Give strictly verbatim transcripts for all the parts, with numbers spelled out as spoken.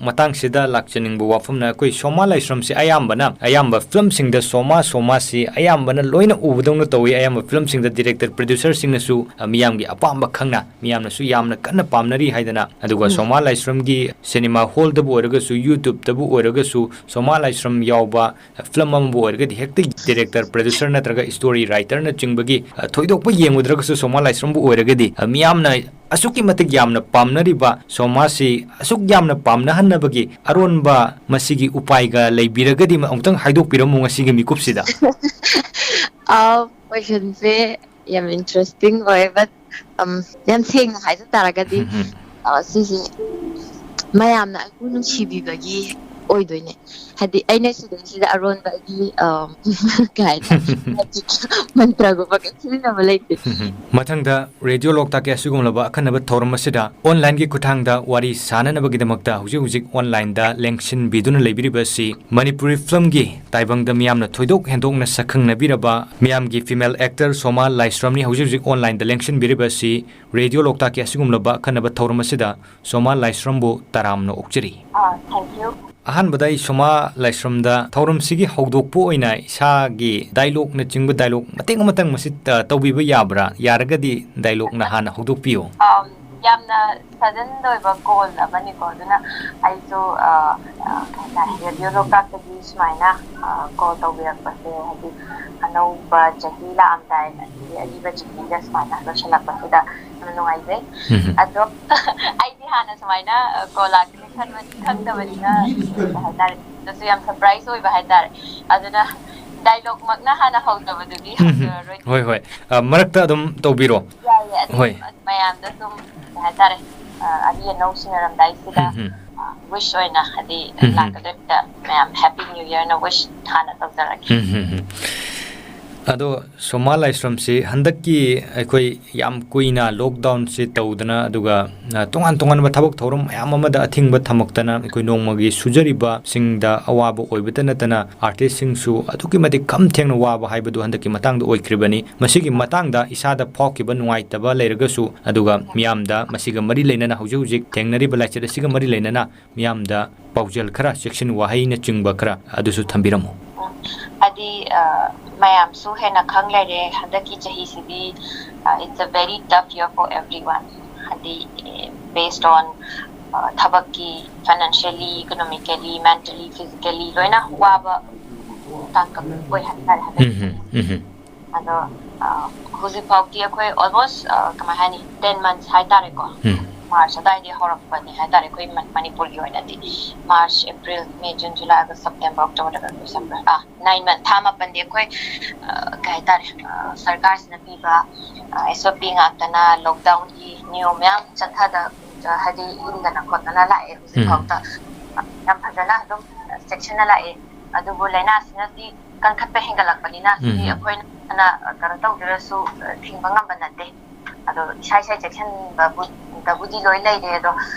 ꯃꯇꯥꯡꯁꯤꯗ ꯂꯥꯛꯆꯅꯤꯡꯕ ꯋꯥꯐꯝꯅ, ꯑꯩꯈꯣꯏ ꯁꯣꯃꯥ ꯂꯥꯏꯁ꯭ꯔꯝꯁꯤ ꯑꯌꯥꯝꯕꯅ, ꯑꯌꯥꯝꯕ ꯐꯤꯂꯝꯁꯤꯡꯗ ꯁꯣꯃꯥ, ꯁꯣꯃꯥꯁꯤ ꯑꯌꯥꯝꯕꯅ ꯂꯣꯏꯅ ꯎꯕꯗꯧꯅ ꯇꯧꯏ꯫ ꯑꯌꯥꯝꯕ ꯐꯤꯂꯝꯁꯤꯡꯗ ꯗꯤꯔꯦꯛꯇꯔ, ꯄ꯭ꯔꯗ꯭ꯌꯨꯁꯔꯁꯤꯡꯅꯁꯨ, ꯑ, ꯃꯤꯌꯥꯝꯒꯤ ꯑꯄꯥꯝꯕ ꯈꯪꯅ, ꯃꯤꯌꯥꯝꯅꯁꯨ ꯌꯥꯝꯅ ꯀꯟꯅ ꯄꯥꯝꯅꯔꯤ ꯍꯥꯏꯗꯅ, ꯑꯗꯨꯒ ꯎꯝ꯫ ꯁꯣꯃꯥ ꯂꯥꯏꯁ꯭ꯔꯝꯒꯤ ꯁꯤꯅꯦꯃꯥ ꯍꯣꯜꯗꯕꯨ ꯑꯣꯏꯔꯒꯁꯨ, YouTube-ꯇꯕꯨ ꯑꯣꯏꯔꯒꯁꯨ, ꯁꯣꯃꯥ ꯂꯥꯏꯁ꯭ꯔꯝ ꯌꯥꯎꯕ ꯐꯤꯂꯝ ꯑꯃꯕꯨ ꯑꯣꯏꯔꯒꯗꯤ ꯍꯦꯛꯇ ꯗꯤꯔꯦꯛꯇꯔ, ꯄ꯭ꯔꯗ꯭ꯌꯨꯁꯔ ꯅꯠꯇ꯭ꯔꯒ ꯁ꯭ꯇꯣꯔꯤ ꯔꯥꯏꯇꯔꯅꯆꯤꯡꯕꯒꯤ, ꯑ, ꯊꯣꯏꯗꯣꯛꯄ ꯌꯦꯡꯉꯨꯗ꯭ꯔꯒꯁꯨ, ꯁꯣꯃꯥ ꯂꯥꯏꯁ꯭ꯔꯝꯕꯨ ꯑꯣꯏꯔꯒꯗꯤ, ꯑ, ꯃꯤꯌꯥꯝꯅ ꯑꯁꯨꯛꯀꯤ ꯃꯇꯤꯛ ꯌꯥꯝꯅ ꯄꯥꯝꯅꯔꯤꯕ ꯁꯣꯃꯥꯁꯤ ꯑꯁꯨꯛ ꯌꯥꯝꯅ ꯄꯥꯝꯅꯍꯟꯅꯕꯒꯤ ꯑꯔꯣꯟꯕ ꯃꯁꯤꯒꯤ ꯎꯄꯥꯏꯒ ꯂꯩꯕꯤꯔꯒꯗꯤ, ꯑꯃꯨꯛꯇꯪ ꯍꯥꯏꯗꯣꯛꯄꯤꯔꯝꯃꯨ ꯉꯁꯤꯒꯤ ꯃꯤꯀꯨꯞꯁꯤꯗ꯫ ꯑ, ꯀꯣꯏꯁꯟꯁꯦ ꯌꯥꯝ ꯏꯟꯇꯔꯦꯁꯇꯤꯡ ꯑꯣꯏ, but, ꯎꯝ, ꯌꯥꯝ ꯁꯦꯡꯅ ꯍꯥꯏꯖ ꯇꯥꯔꯒꯗꯤ, ꯎꯝ, ꯎꯝ꯫ ꯑ, ꯁꯤꯁꯦ ꯃꯌꯥꯝꯅ ꯑꯩꯕꯨ ꯅꯨꯡꯁꯤꯕꯤꯕꯒꯤ ꯑꯣꯏꯗꯣꯏꯅꯦ꯫ ꯍꯥꯏꯗꯤ ꯑꯩꯅ ꯁꯤꯗꯩꯁꯤꯗ ꯑꯔꯣꯟꯕꯒꯤ, ꯑꯝ, ꯀꯩ ꯍꯥꯏꯇꯥꯔꯦ, magic ꯃꯟꯇ꯭ꯔꯒꯨꯝꯕ ꯀꯩꯝ ꯁꯤꯖꯤꯟꯅꯕ ꯂꯩꯇꯦ꯫ ꯎꯝ, ꯎꯝ꯫ ꯃꯊꯪꯗ ꯔꯦꯗꯤꯑꯣ ꯂꯣꯛꯇꯥꯛꯀꯤ ꯑꯁꯤꯒꯨꯝꯂꯕ ꯑꯈꯟꯅꯕ ꯊꯧꯔꯝ ꯑꯁꯤꯗ online-ꯒꯤ ꯈꯨꯠꯊꯥꯡꯗ ꯋꯥꯔꯤ ꯁꯥꯅꯅꯕꯒꯤꯗꯃꯛꯇ ꯍꯧꯖꯤꯛ ꯍꯧꯖꯤꯛ online-ꯗ ꯂꯦꯡꯁꯤꯟꯕꯤꯗꯨꯅ ꯂꯩꯕꯤꯔꯤꯕ ꯑꯁꯤ ꯃꯅꯤꯄꯨꯔꯤ film-ꯒꯤ ꯇꯥꯏꯕꯪꯗ ꯃꯤꯌꯥꯝꯅ ꯊꯣꯏꯗꯣꯛ ꯍꯦꯟꯗꯣꯛꯅ ꯁꯛꯈꯪꯅꯕꯤꯔꯕ ꯃꯤꯌꯥꯝꯒꯤ female actor ꯁꯣꯃꯥ ꯂꯥꯏꯁ꯭ꯔꯝꯅꯤ꯫ ꯍꯧꯖꯤꯛ ꯍꯧꯖꯤꯛ online-ꯗ ꯂꯦꯡꯁꯤꯟꯕꯤꯔꯤꯕ ꯑꯁꯤ ꯔꯦꯗꯤꯑꯣ ꯂꯣꯛꯇꯥꯛꯀꯤ ꯑꯁꯤꯒꯨꯝꯂꯕ ꯑꯈꯟꯅꯕ ꯊꯧꯔꯝ ꯑꯁꯤꯗ ꯁꯣꯃꯥ ꯂꯥꯏꯁ꯭ꯔꯝꯕꯨ ꯇꯔꯥꯝꯅ ꯑꯣꯛꯆꯔꯤ꯫ ꯑꯥ, thank you꯫ ꯑꯍꯥꯟꯕꯗ ꯑꯩ ꯁꯣꯃꯥ ꯂꯥꯏꯁ꯭ꯔꯝꯗ ꯊꯧꯔꯝꯁꯤꯒꯤ ꯍꯧꯗꯣꯛꯄ ꯑꯣꯏꯅ ꯏꯁꯥꯒꯤ dialogue-ꯅꯆꯤꯡꯕ dialogue ꯃꯇꯦꯛ ꯑꯃꯇꯪ ꯃꯁꯤ, ꯑ, ꯇꯧꯕꯤꯕ ꯌꯥꯕ꯭ꯔꯥ? ꯌꯥꯔꯒꯗꯤ dialogue-ꯅ ꯍꯥꯟꯅ ꯍꯧꯗꯣꯛꯄꯤꯌꯨ꯫ ꯑꯝ, ꯌꯥꯝꯅ sudden ꯑꯣꯏꯕ call ꯑꯃꯅꯤꯀꯣ, ꯑꯗꯨꯅ ꯑꯩꯁꯨ, ꯑ, ꯑ, ꯀꯩ ꯍꯥꯏꯇꯥꯔꯦ, ꯔꯦꯗꯤꯑꯣ ꯂꯣꯛꯇꯥꯛꯇꯒꯤ ꯁꯨꯃꯥꯏꯅ, ꯑ, call ꯇꯧꯕꯤꯔꯛꯄꯁꯦ, ꯍꯥꯏꯗꯤ ꯑꯅꯧꯕ ꯆꯍꯤ ꯂꯥꯛꯑꯝꯗꯥꯏ, ꯑꯗꯒꯤ ꯑꯔꯤꯕ ꯆꯍꯤꯒ ꯁꯨꯃꯥꯏꯅ ꯂꯣꯏꯁꯤꯜꯂꯛꯄꯁꯤꯗ ꯌꯥꯝꯅ ꯅꯨꯡꯉꯥꯏꯖꯩ꯫ ꯎꯝ꯫ ꯑꯗꯣ ꯑꯩꯗꯤ ꯍꯥꯟꯅ ꯁꯨꯃꯥꯏꯅ, ꯑ, call ꯂꯥꯛꯀꯅꯤ ꯈꯟꯕ ꯈꯪꯗꯕꯅꯤꯅ, ꯀꯩ ꯍꯥꯏꯇꯥꯔꯦ, ꯑꯗꯨꯁꯨ ꯌꯥꯝ surprise ꯑꯣꯏꯕ ꯍꯥꯏꯇꯥꯔꯦ꯫ ꯑꯗꯨꯅ dialogue-ꯃꯛꯅ ꯍꯥꯟꯅ ꯍꯧꯗꯕꯗꯨꯗꯤ ꯎꯝ, ꯎꯝ꯫ ꯍꯧꯖꯔꯔꯣꯏ꯫ ꯍꯣꯏ, ꯍꯣꯏ꯫ ꯑ, ꯃꯔꯛꯇ ꯑꯗꯨꯝ ꯇꯧꯕꯤꯔꯣ꯫ ꯌꯥꯏꯌꯦ, ꯑꯗꯨꯝ ꯍꯣꯏ꯫ ꯃꯌꯥꯝꯗ ꯁꯨꯝ, ꯀꯩ ꯍꯥꯏꯇꯥꯔꯦ, ꯑ, ꯑꯔꯤ ꯑꯅꯧ ꯁꯤꯟꯅꯔꯝꯗꯥꯏꯁꯤꯗ, ꯎꯝ, ꯎꯝ꯫ ꯑ, wish ꯑꯣꯏꯅ, ꯍꯥꯏꯗꯤ, ꯎꯝ, ꯎꯝ꯫ ꯂꯥꯛꯀꯗꯧꯔꯤꯕ ꯃꯌꯥꯝ Happy New Year-ꯅ wish ꯍꯥꯟꯅ ꯇꯧꯖꯔꯒꯦ꯫ ꯎꯝ, ꯎꯝ, ꯎꯝ꯫ ꯑꯗꯣ ꯁꯣꯃꯥ ꯂꯥꯏꯁ꯭ꯔꯝꯁꯤ ꯍꯟꯗꯛꯀꯤ ꯑꯩꯈꯣꯏ ꯌꯥꯝ ꯀꯨꯏꯅ ꯂꯣꯛꯗꯥꯎꯟꯁꯤ ꯇꯧꯗꯅ, ꯑꯗꯨꯒ, ꯑ, ꯇꯣꯉꯥꯟ ꯇꯣꯉꯥꯟꯕ ꯊꯕꯛ ꯊꯧꯔꯝ ꯃꯌꯥꯝ ꯑꯃꯗ ꯑꯊꯤꯡꯕ ꯊꯝꯃꯛꯇꯅ, ꯑꯩꯈꯣꯏ ꯅꯣꯡꯃꯒꯤ ꯁꯨꯖꯔꯤꯕꯁꯤꯡꯗ ꯑꯋꯥꯕ ꯑꯣꯏꯕꯇ ꯅꯠꯇꯅ, ꯑꯥꯔꯇꯤꯁꯁꯤꯡꯁꯨ ꯑꯗꯨꯛꯀꯤ ꯃꯇꯤꯛ ꯈꯝ ꯊꯦꯡꯅ ꯋꯥꯕ ꯍꯥꯏꯕꯗꯨ ꯍꯟꯗꯛꯀꯤ ꯃꯇꯥꯡꯗ ꯑꯣꯏꯈ꯭ꯔꯤꯕꯅꯤ꯫ ꯃꯁꯤꯒꯤ ꯃꯇꯥꯡꯗ ꯏꯁꯥꯗ ꯐꯥꯎꯈꯤꯕ ꯅꯨꯡꯉꯥꯏꯇꯕ ꯂꯩꯔꯒꯁꯨ, ꯑꯗꯨꯒ ꯃꯤꯌꯥꯝꯗ ꯃꯁꯤꯒ ꯃꯔꯤ ꯂꯩꯅꯅ, ꯍꯧꯖꯤꯛ ꯍꯧꯖꯤꯛ ꯊꯦꯡꯅꯔꯤꯕ ꯂꯥꯏꯆꯠ ꯑꯁꯤꯒ ꯃꯔꯤ ꯂꯩꯅꯅ ꯃꯤꯌꯥꯝꯗ ꯄꯥꯎꯖꯦꯜ ꯈꯔ, ꯆꯦꯛꯁꯤꯟ ꯋꯥꯍꯩꯅꯆꯤꯡꯕ ꯈꯔ ꯑꯗꯨꯁꯨ ꯊꯝꯕꯤꯔꯝꯃꯨ꯫ ꯎꯝ, ꯍꯥꯏꯗꯤ, ꯑ, ꯃꯌꯥꯝꯁꯨ ꯍꯦꯟꯅ ꯈꯪ ꯂꯩꯔꯦ, ꯍꯟꯗꯛꯀꯤ ꯆꯍꯤꯁꯤꯗꯤ, ꯑ, it's a very tough year for everyone. ꯍꯥꯏꯗꯤ, ꯑꯦ, based on, ꯑ, ꯊꯕꯛꯀꯤ, financially, economically, mentally, physically ꯂꯣꯏꯅ ꯋꯥꯕ ꯇꯥꯡꯀꯛ ꯑꯣꯏ ꯍꯥꯏꯇꯥꯔꯦ ꯍꯟꯗꯛ꯫ ꯎꯝ, ꯎꯝ, ꯎꯝ꯫ ꯑꯗꯣ, ꯑ, ꯍꯧꯖꯤꯛꯐꯥꯎꯗꯤ ꯑꯩꯈꯣꯏ almost, ꯑ, ꯀꯃꯥꯏ ꯍꯥꯏꯅꯤ, ten months ꯍꯥꯏꯇꯥꯔꯦꯀꯣ꯫ ꯎꯝ꯫ ꯃꯥꯔꯆ ꯑꯗꯨꯋꯥꯏꯗꯒꯤ ꯍꯧꯔꯛꯄꯅꯦ ꯍꯥꯏꯇꯥꯔꯦ ꯑꯩꯈꯣꯏ ꯃ-, ꯃꯅꯤꯄꯨꯔꯒꯤ ꯑꯣꯏꯅꯗꯤ꯫ March, April, May, June, July, August, September, October, November, December. Ah, nine month, ꯊꯥ ꯃꯥꯄꯟꯗꯤ ꯑꯩꯈꯣꯏ, ꯑ, ꯀꯩ ꯍꯥꯏꯇꯥꯔꯦ, ꯑ, ꯁꯔꯀꯥꯔꯁꯤꯅ ꯄꯤꯕ, ꯑ, S O P ꯉꯥꯛꯇꯅ, ꯂꯣꯛꯗꯥꯎꯟꯒꯤ ꯅꯤꯌꯣꯝ ꯃꯌꯥꯝ ꯆꯠꯊꯗ-, ꯍꯥꯏꯗꯤ ꯏꯟꯗꯅ ꯈꯣꯠꯇꯅ ꯂꯥꯛꯑꯦ ꯎꯝ꯫ ꯍꯧꯖꯤꯛꯐꯥꯎꯗ꯫ ꯌꯥꯝ ꯐꯖꯅ ꯑꯗꯨꯝ ꯆꯦꯛꯁꯤꯟꯅ ꯂꯥꯛꯑꯦ꯫ ꯑꯗꯨꯕꯨ ꯂꯥꯏꯅꯥꯁꯤꯅꯗꯤ ꯀꯟꯈꯠꯄ ꯍꯦꯟꯒꯠꯂꯛꯄꯅꯤꯅ ꯁꯤꯗꯤ ꯎꯝ꯫ ꯑꯩꯈꯣꯏꯅ ꯐꯅ ꯀꯩꯅꯣ ꯇꯧꯖꯔꯁꯨ, ꯑ, ꯊꯤꯡꯕ ꯉꯝꯕ ꯅꯠꯇꯦ꯫ ꯑꯗꯣ ꯏꯁꯥ ꯏꯁꯥ ꯆꯦꯛꯁꯤꯟꯕꯕꯨ-, ꯗꯕꯨꯗꯤ ꯂꯣꯏ ꯂꯩꯔꯦ, ꯑꯗꯣ,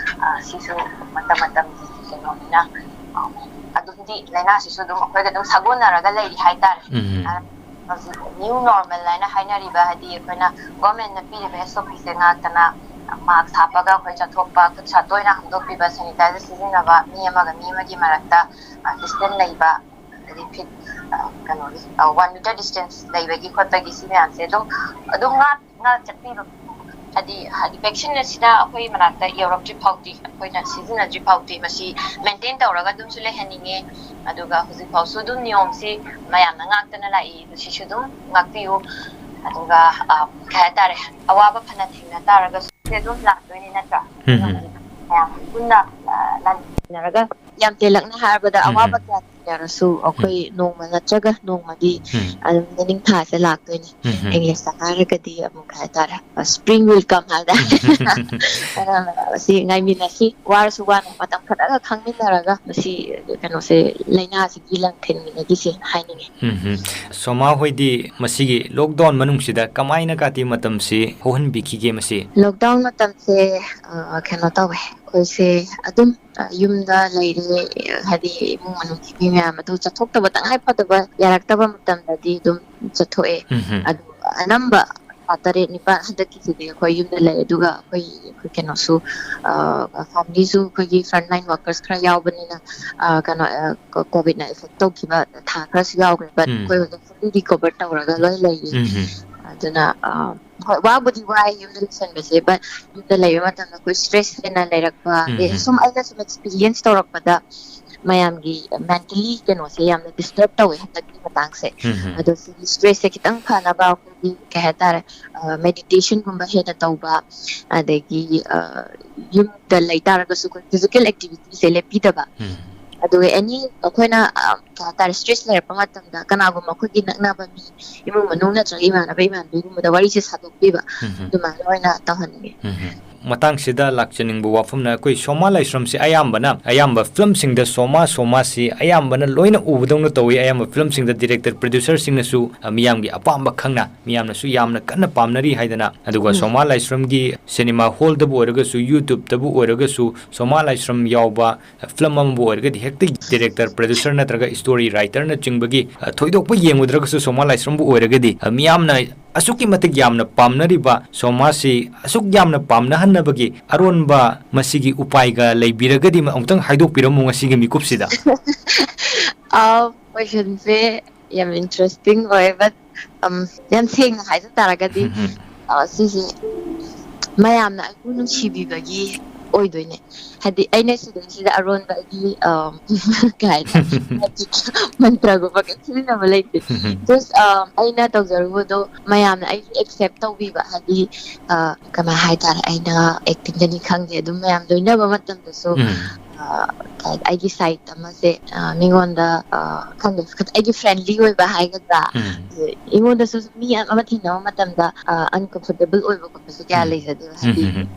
ꯑ, ꯁꯤꯁꯨ ꯃꯇꯝ ꯃꯇꯝꯒꯤ ꯀꯩꯅꯣꯅꯤꯅ, ꯑ, ꯑꯗꯨꯝꯗꯤ ꯂꯥꯏꯅꯥꯁꯤꯁꯨ ꯑꯗꯨꯝ ꯑꯩꯈꯣꯏꯒ ꯑꯗꯨꯝ ꯁꯥꯒꯣꯟꯅꯔꯒ ꯂꯩꯔꯤ ꯍꯥꯏꯇꯥꯔꯦ꯫ ꯎꯝ꯫ ꯑ, ꯍꯧꯖꯤꯛ new normal ꯍꯥꯏꯅ ꯍꯥꯏꯅꯔꯤꯕ, ꯍꯥꯏꯗꯤ ꯑꯩꯈꯣꯏꯅ ꯒꯣꯔꯃꯦꯟꯅ ꯄꯤꯔꯤꯕ S O P ꯁꯦ ꯉꯥꯛꯇꯅ, ꯑ, mask ꯍꯥꯞꯄꯒ ꯑꯩꯈꯣꯏ ꯆꯠꯊꯣꯛꯄ, ꯈꯨꯠ ꯁꯥ ꯇꯣꯏꯅ ꯍꯥꯝꯗꯣꯛꯄꯤꯕ, sanitizer ꯁꯤꯖꯤꯟꯅꯕ, ꯃꯤ ꯑꯃꯒ ꯃꯤ ꯑꯃꯒꯤ ꯃꯔꯛꯇ, ꯑ, distance ꯂꯩꯕ, ꯑꯗꯩ feet, ꯑ, ꯀꯩꯅꯣꯒꯤ, ꯑ, one meter distance ꯂꯩꯕꯒꯤ ꯈꯣꯠꯄꯒꯤ ꯁꯤ ꯃꯌꯥꯝꯁꯦ ꯑꯗꯨꯝ, ꯑꯗꯨꯝ ꯉꯥꯛ-, ꯉꯥꯛ ꯆꯠꯄꯤꯕ꯫ ꯍꯥꯏꯗꯤ, ꯍꯥꯏꯗꯤ vaccine ꯑꯁꯤꯅ ꯑꯩꯈꯣꯏ ꯃꯅꯥꯛꯇ ꯌꯧꯔꯛꯇ꯭ꯔꯤ ꯐꯥꯎꯗꯤ, ꯑꯩꯈꯣꯏꯅ ꯁꯤꯖꯤꯟꯅꯗ꯭ꯔꯤ ꯐꯥꯎꯗꯤ ꯃꯁꯤ maintain ꯇꯧꯔꯒ ꯑꯗꯨꯝꯁꯨ ꯂꯩꯍꯟꯅꯤꯡꯉꯦ꯫ ꯑꯗꯨꯒ ꯍꯧꯖꯤꯛꯐꯥꯎꯁꯨ ꯑꯗꯨꯝ ꯅꯤꯌꯣꯝꯁꯤ ꯃꯌꯥꯝꯅ ꯉꯥꯛꯇꯅ ꯂꯥꯛꯏ, ꯑꯗꯨ ꯁꯤꯁꯨ ꯑꯗꯨꯝ ꯉꯥꯛꯄꯤꯌꯨ꯫ ꯑꯗꯨꯒ, ꯑ, ꯀꯩ ꯍꯥꯏꯇꯥꯔꯦ, ꯑꯋꯥꯕ ꯐꯅ ꯊꯦꯡꯅ ꯇꯥꯔꯒꯁꯨ ꯁꯤ ꯑꯗꯨꯝ ꯂꯥꯛꯇꯣꯏꯅꯤ ꯅꯠꯇ꯭ꯔꯥ? ꯎꯝ, ꯎꯝ꯫ ꯃꯌꯥꯝ ꯄꯨꯟꯅ, ꯑ, ꯂꯥꯟꯃꯤꯟꯅꯔꯒ, ꯌꯥꯝ ꯇꯦꯜꯂꯛꯅ ꯍꯥꯏꯔꯕꯗ, ꯎꯝ, ꯑꯋꯥꯕ ꯎꯝ꯫ ꯀꯌꯥ ꯊꯦꯡꯅꯔꯁꯨ ꯑꯩꯈꯣꯏ ꯎꯝ꯫ ꯅꯣꯡꯃ ꯅꯠꯇ꯭ꯔꯒ ꯅꯣꯡꯃꯗꯤ ꯎꯝ꯫ ꯑꯗꯨꯝ ꯃꯅꯤꯡ ꯊꯥꯁꯦ ꯂꯥꯛꯇꯣꯏꯅꯤ꯫ ꯎꯝ, ꯎꯝ꯫ English ꯇ ꯍꯥꯏꯔꯒꯗꯤ ꯑꯃꯨꯛ ꯀꯩ ꯍꯥꯏꯇꯥꯔꯦ, spring will come ꯍꯥꯏꯕꯗ꯫ ꯎꯝ꯫ ꯑꯗꯨꯅ ꯁꯤ ꯉꯥꯏꯃꯤꯟꯅꯁꯤ, ꯋꯥꯔꯁꯨ ꯋꯥꯅ ꯃꯇꯝ ꯈꯔꯒ ꯈꯥꯡꯃꯤꯟꯅꯔꯒ ꯃꯁꯤ ꯀꯩꯅꯣꯁꯦ, ꯂꯥꯏꯅꯥꯁꯤꯒꯤ ꯂꯥꯟ ꯊꯦꯡꯃꯤꯟꯅꯈꯤꯁꯦ ꯍꯥꯏꯅꯤꯡꯉꯤ꯫ ꯎꯝ, ꯎꯝ꯫ ꯁꯣꯃꯥ ꯍꯣꯏꯗꯤ ꯃꯁꯤꯒꯤ lockdown ꯃꯅꯨꯡꯁꯤꯗ ꯀꯃꯥꯏꯅ ꯀꯥꯇꯤ ꯃꯇꯝꯁꯤ ꯍꯧꯍꯟꯕꯤꯈꯤꯒꯦ ꯃꯁꯤ? Lockdown ꯃꯇꯝꯁꯦ, ꯑ, ꯀꯩꯅꯣ ꯇꯧꯋꯦ, ꯑꯩꯈꯣꯏꯁꯦ ꯑꯗꯨꯝ, ꯑ, ꯌꯨꯝꯗ ꯂꯩꯔꯦ, ꯍꯥꯏꯗꯤ ꯏꯃꯨꯡ ꯃꯅꯨꯡꯒꯤ ꯃꯤ ꯃꯌꯥꯝ ꯑꯗꯨ ꯆꯠꯊꯣꯛꯇꯕ, ꯇꯉꯥꯏ ꯐꯗꯕ ꯌꯥꯔꯛꯇꯕ ꯃꯇꯝꯗꯗꯤ ꯑꯗꯨꯝ ꯆꯠꯊꯣꯛꯑꯦ꯫ ꯎꯝ, ꯎꯝ꯫ ꯑꯗꯨ ꯑꯅꯝꯕ ꯊꯥ ꯇꯔꯦꯠ ꯅꯤꯄꯥꯜ ꯍꯟꯗꯛꯀꯤꯁꯤꯗꯤ ꯑꯩꯈꯣꯏ ꯌꯨꯝꯗ ꯂꯩ꯫ ꯑꯗꯨꯒ ꯑꯩꯈꯣꯏ, ꯑꯩꯈꯣꯏ ꯀꯩꯅꯣꯁꯨ, ꯑ, family ꯁꯨ ꯑꯩꯈꯣꯏꯒꯤ front line workers ꯈꯔ ꯌꯥꯎꯕꯅꯤꯅ, ꯑ, ꯀꯩꯅꯣ, ꯑ, ꯀꯣ-, COVID ꯅ effect ꯇꯧꯈꯤꯕ ꯊꯥ ꯈꯔꯁꯨ ꯌꯥꯎꯈ꯭ꯔꯦ, but ꯎꯝ꯫ ꯑꯩꯈꯣꯏ ꯍꯧꯖꯤꯛ fully recover ꯇꯧꯔꯒ ꯂꯣꯏ ꯂꯩꯔꯤ꯫ ꯎꯝ, ꯎꯝ꯫ ꯑꯗꯨꯅ, ꯑ, ꯍꯣꯏ, ꯋꯥꯕꯨꯗꯤ ꯋꯥꯏ ꯌꯨꯝꯗ ꯂꯩꯁꯟꯕꯁꯦ, but ꯌꯨꯝꯗ ꯂꯩꯕ ꯃꯇꯝꯗ ꯑꯩꯈꯣꯏ stress ꯍꯦꯟꯅ ꯂꯩꯔꯛꯄ, ꯎꯝ, ꯑꯗꯩ ꯎꯝ꯫ ꯁꯨꯝ ꯑꯩꯅ ꯁꯨꯝ experience ꯇꯧꯔꯛꯄꯗ, ꯃꯌꯥꯝꯒꯤ mentally ꯀꯩꯅꯣꯁꯦ ꯌꯥꯝꯅ disturb ꯇꯧꯋꯦ ꯍꯟꯗꯛꯀꯤ ꯃꯇꯥꯡꯁꯦ꯫ ꯎꯝ, ꯎꯝ꯫ ꯑꯗꯣ ꯁꯤꯒꯤ stress ꯁꯦ ꯈꯤꯇꯪ ꯐꯅꯕ ꯑꯩꯈꯣꯏꯒꯤ, ꯀꯩ ꯍꯥꯏꯇꯥꯔꯦ, ꯑ, meditation ꯒꯨꯝꯕ ꯍꯦꯟꯅ ꯇꯧꯕ, ꯑꯗꯒꯤ, ꯑ, ꯌꯨꯝꯗ ꯂꯩ ꯇꯥꯔꯒꯁꯨ ꯑꯩꯈꯣꯏ physical activity ꯁꯦ ꯂꯦꯞꯄꯤꯗꯕ꯫ ꯎꯝ꯫ ꯑꯗꯨꯒ any ꯑꯩꯈꯣꯏꯅ, ꯑ, ꯀꯩ ꯍꯥꯏꯇꯥꯔꯦ, stress ꯂꯩꯔꯛꯄ ꯃꯇꯝꯗ ꯀꯅꯥꯒꯨꯝꯕ ꯑꯩꯈꯣꯏꯒꯤ ꯅꯛꯅꯕ ꯃꯤ, ꯏꯃꯨꯡ ꯃꯅꯨꯡ ꯅꯠꯇ꯭ꯔꯒ ꯏꯃꯥꯟꯅꯕ ꯏꯃꯥꯟꯅꯕꯤꯒꯨꯝꯕꯗ ꯋꯥꯔꯤꯁꯦ ꯁꯥꯗꯣꯛꯄꯤꯕ, ꯎꯝ, ꯎꯝ꯫ ꯑꯗꯨꯃꯥꯏꯅ ꯑꯣꯏꯅ ꯇꯧꯍꯟꯅꯤꯡꯉꯤ꯫ ꯎꯝ, ꯎꯝ꯫ ꯃꯇꯥꯡꯁꯤꯗ ꯂꯥꯛꯆꯅꯤꯡꯕ ꯋꯥꯐꯝꯅ, ꯑꯩꯈꯣꯏ ꯁꯣꯃꯥ ꯂꯥꯏꯁ꯭ꯔꯝꯁꯤ ꯑꯌꯥꯝꯕꯅ, ꯑꯌꯥꯝꯕ film ꯁꯤꯡꯗ ꯁꯣꯃꯥ, ꯁꯣꯃꯥꯁꯤ ꯑꯌꯥꯝꯕꯅ ꯂꯣꯏꯅ ꯎꯕꯗꯧꯅ ꯇꯧꯏ꯫ ꯑꯌꯥꯝꯕ film ꯁꯤꯡꯗ director, producer ꯁꯤꯡꯅꯁꯨ, ꯑ, ꯃꯤꯌꯥꯝꯒꯤ ꯑꯄꯥꯝꯕ ꯈꯪꯅ, ꯃꯤꯌꯥꯝꯅꯁꯨ ꯌꯥꯝꯅ ꯀꯟꯅ ꯄꯥꯝꯅꯔꯤ ꯍꯥꯏꯗꯅ꯫ ꯑꯗꯨꯒ ꯎꯝ꯫ ꯁꯣꯃꯥ ꯂꯥꯏꯁ꯭ꯔꯝꯒꯤ cinema hall ꯗꯕꯨ ꯑꯣꯏꯔꯒꯁꯨ, YouTube ꯇꯕꯨ ꯑꯣꯏꯔꯒꯁꯨ, ꯁꯣꯃꯥ ꯂꯥꯏꯁ꯭ꯔꯝ ꯌꯥꯎꯕ film ꯑꯃꯕꯨ ꯑꯣꯏꯔꯒꯗꯤ ꯍꯦꯛꯇ director, producer ꯅꯠꯇ꯭ꯔꯒ story writer ꯅꯆꯤꯡꯕꯒꯤ, ꯑ, ꯊꯣꯏꯗꯣꯛꯄ ꯌꯦꯡꯉꯨꯗ꯭ꯔꯒꯁꯨ ꯁꯣꯃꯥ ꯂꯥꯏꯁ꯭ꯔꯝꯕꯨ ꯑꯣꯏꯔꯒꯗꯤ, ꯑ, ꯃꯤꯌꯥꯝꯅ ꯑꯁꯨꯛꯀꯤ ꯃꯇꯤꯛ ꯌꯥꯝꯅ ꯄꯥꯝꯅꯔꯤꯕ ꯁꯣꯃꯥꯁꯤ ꯑꯁꯨꯛ ꯌꯥꯝꯅ ꯄꯥꯝꯅꯍꯟꯅꯕꯒꯤ ꯑꯔꯣꯟꯕ ꯃꯁꯤꯒꯤ ꯎꯄꯥꯏꯒ ꯂꯩꯕꯤꯔꯒꯗꯤ ꯑꯃꯨꯛꯇꯪ ꯍꯥꯏꯗꯣꯛꯄꯤꯔꯝꯃꯨ ꯉꯁꯤꯒꯤ ꯃꯤꯀꯨꯞꯁꯤꯗ꯫ ꯑ, question ꯁꯦ ꯌꯥꯝ interesting ꯑꯣꯏ, but, um, ꯌꯥꯝ ꯁꯦꯡꯅ ꯍꯥꯏꯖ ꯇꯥꯔꯒꯗꯤ, ꯎꯝ, ꯎꯝ꯫ ꯑ, ꯁꯤꯁꯦ ꯃꯌꯥꯝꯅ ꯑꯩꯕꯨ ꯅꯨꯡꯁꯤꯕꯤꯕꯒꯤ ꯑꯣꯏꯗꯣꯏꯅꯦ꯫ ꯍꯥꯏꯗꯤ ꯑꯩꯅ ꯁꯤꯗꯩꯁꯤꯗ ꯑꯔꯣꯟꯕ ꯑꯩꯒꯤ, ꯑ, ꯀꯩ ꯍꯥꯏꯇꯥꯔꯦ, magic ꯃꯟꯇ꯭ꯔꯒꯨꯝꯕ ꯀꯩꯝ ꯁꯤꯖꯤꯟꯅꯕ ꯂꯩꯇꯦ꯫ ꯎꯝ, ꯎꯝ꯫ Just, ꯑ, ꯑꯩꯅ ꯇꯧꯖꯔꯨꯕꯗꯣ ꯃꯌꯥꯝꯅ ꯑꯩꯒꯤ accept ꯇꯧꯕꯤꯕ, ꯍꯥꯏꯗꯤ, ꯑ, ꯀꯃꯥꯏ ꯍꯥꯏꯇꯥꯔꯦ, ꯑꯩꯅ acting ꯗꯅꯤ ꯈꯪꯗꯦ, ꯑꯗꯨꯝ ꯃꯌꯥꯝ ꯂꯣꯏꯅꯕ ꯃꯇꯝꯗꯁꯨ, ꯎꯝ꯫ ꯑ, ꯑ, ꯀꯩ ꯍꯥꯏ-, ꯑꯩꯒꯤ ꯁꯥꯏꯠ ꯑꯃꯁꯦ, ꯑ, ꯃꯤꯉꯣꯟꯗ, ꯑ, ꯈꯪꯗꯦ, ꯑꯩꯒꯤ ꯐ꯭ꯔꯦꯟꯂꯤ ꯑꯣꯏꯕ ꯍꯥꯏꯒꯗ꯭ꯔꯥ, ꯎꯝ꯫ ꯑꯩꯉꯣꯟꯗꯁꯨ ꯃꯤ ꯑꯃ ꯊꯦꯡꯅꯕ ꯃꯇꯝꯗ, ꯑ, uncomfortable ꯑꯣꯏꯕ ꯈꯣꯠꯄꯁꯨ ꯀꯌꯥ ꯎꯝ꯫ ꯂꯩꯖꯗꯦꯕ꯫ ꯎꯝ, ꯍꯥꯏꯗꯤ, ꯎꯝ, ꯎꯝ꯫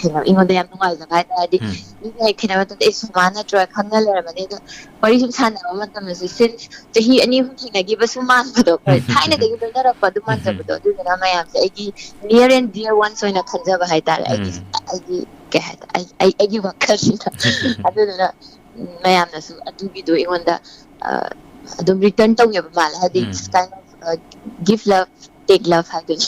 ꯊꯦꯡꯅꯕ, ꯑꯩꯉꯣꯟꯗ ꯌꯥꯝ ꯅꯨꯡꯉꯥꯏꯖꯕ ꯍꯥꯏꯇꯥꯔꯗꯤ, ꯎꯝ꯫ ꯃꯤꯅ ꯍꯦꯛ ꯊꯦꯡꯅꯕ ꯃꯇꯝꯗ, "ꯑꯦ, ꯁꯣꯃꯥ ꯅꯠꯇ꯭ꯔꯣ?" ꯈꯪꯅ ꯂꯩꯔꯝꯃꯅꯤ꯫ ꯑꯗꯣ ꯋꯥꯔꯤ ꯁꯨꯝ ꯁꯥꯟꯅꯕ ꯃꯇꯝꯗꯁꯨ, since ꯆꯍꯤ ꯑꯅꯤ ꯑꯍꯨꯝ ꯊꯦꯡꯅꯈꯤꯕꯁꯨ ꯃꯥꯟꯕꯗꯣ, ꯑꯩꯈꯣꯏ ꯊꯥꯏꯅꯗꯒꯤ ꯂꯣꯏꯅꯔꯛꯄ ꯑꯗꯨ ꯎꯝ, ꯎꯝ꯫ ꯃꯥꯟꯖꯕꯗꯣ, ꯑꯗꯨꯗꯨꯅ ꯃꯌꯥꯝꯁꯦ ꯑꯩꯒꯤ near and dear ones ꯑꯣꯏꯅ ꯈꯟꯖꯕ ꯍꯥꯏꯇꯥꯔꯦ꯫ ꯑꯩꯒꯤ, ꯎꯝ꯫ ꯑꯩꯒꯤ, ꯀꯩ ꯍꯥꯏꯇꯥꯔꯦ, ꯑꯩ, ꯑꯩ, ꯑꯩꯒꯤ ꯋꯥꯈꯜꯁꯤꯗ꯫ ꯑꯗꯨꯗꯨꯅ, ꯎꯝ, ꯃꯌꯥꯝꯅꯁꯨ ꯑꯗꯨꯒꯤꯗꯣ ꯑꯩꯉꯣꯟꯗ, ꯑ, ꯑꯗꯨꯝ return ꯇꯧꯒꯦꯕ ꯃꯥꯜꯂꯦ꯫ ꯍꯥꯏꯗꯤ, ꯎꯝ꯫ It's kind of, uh, give love, take love ꯍꯥꯏꯗꯨꯅꯤ꯫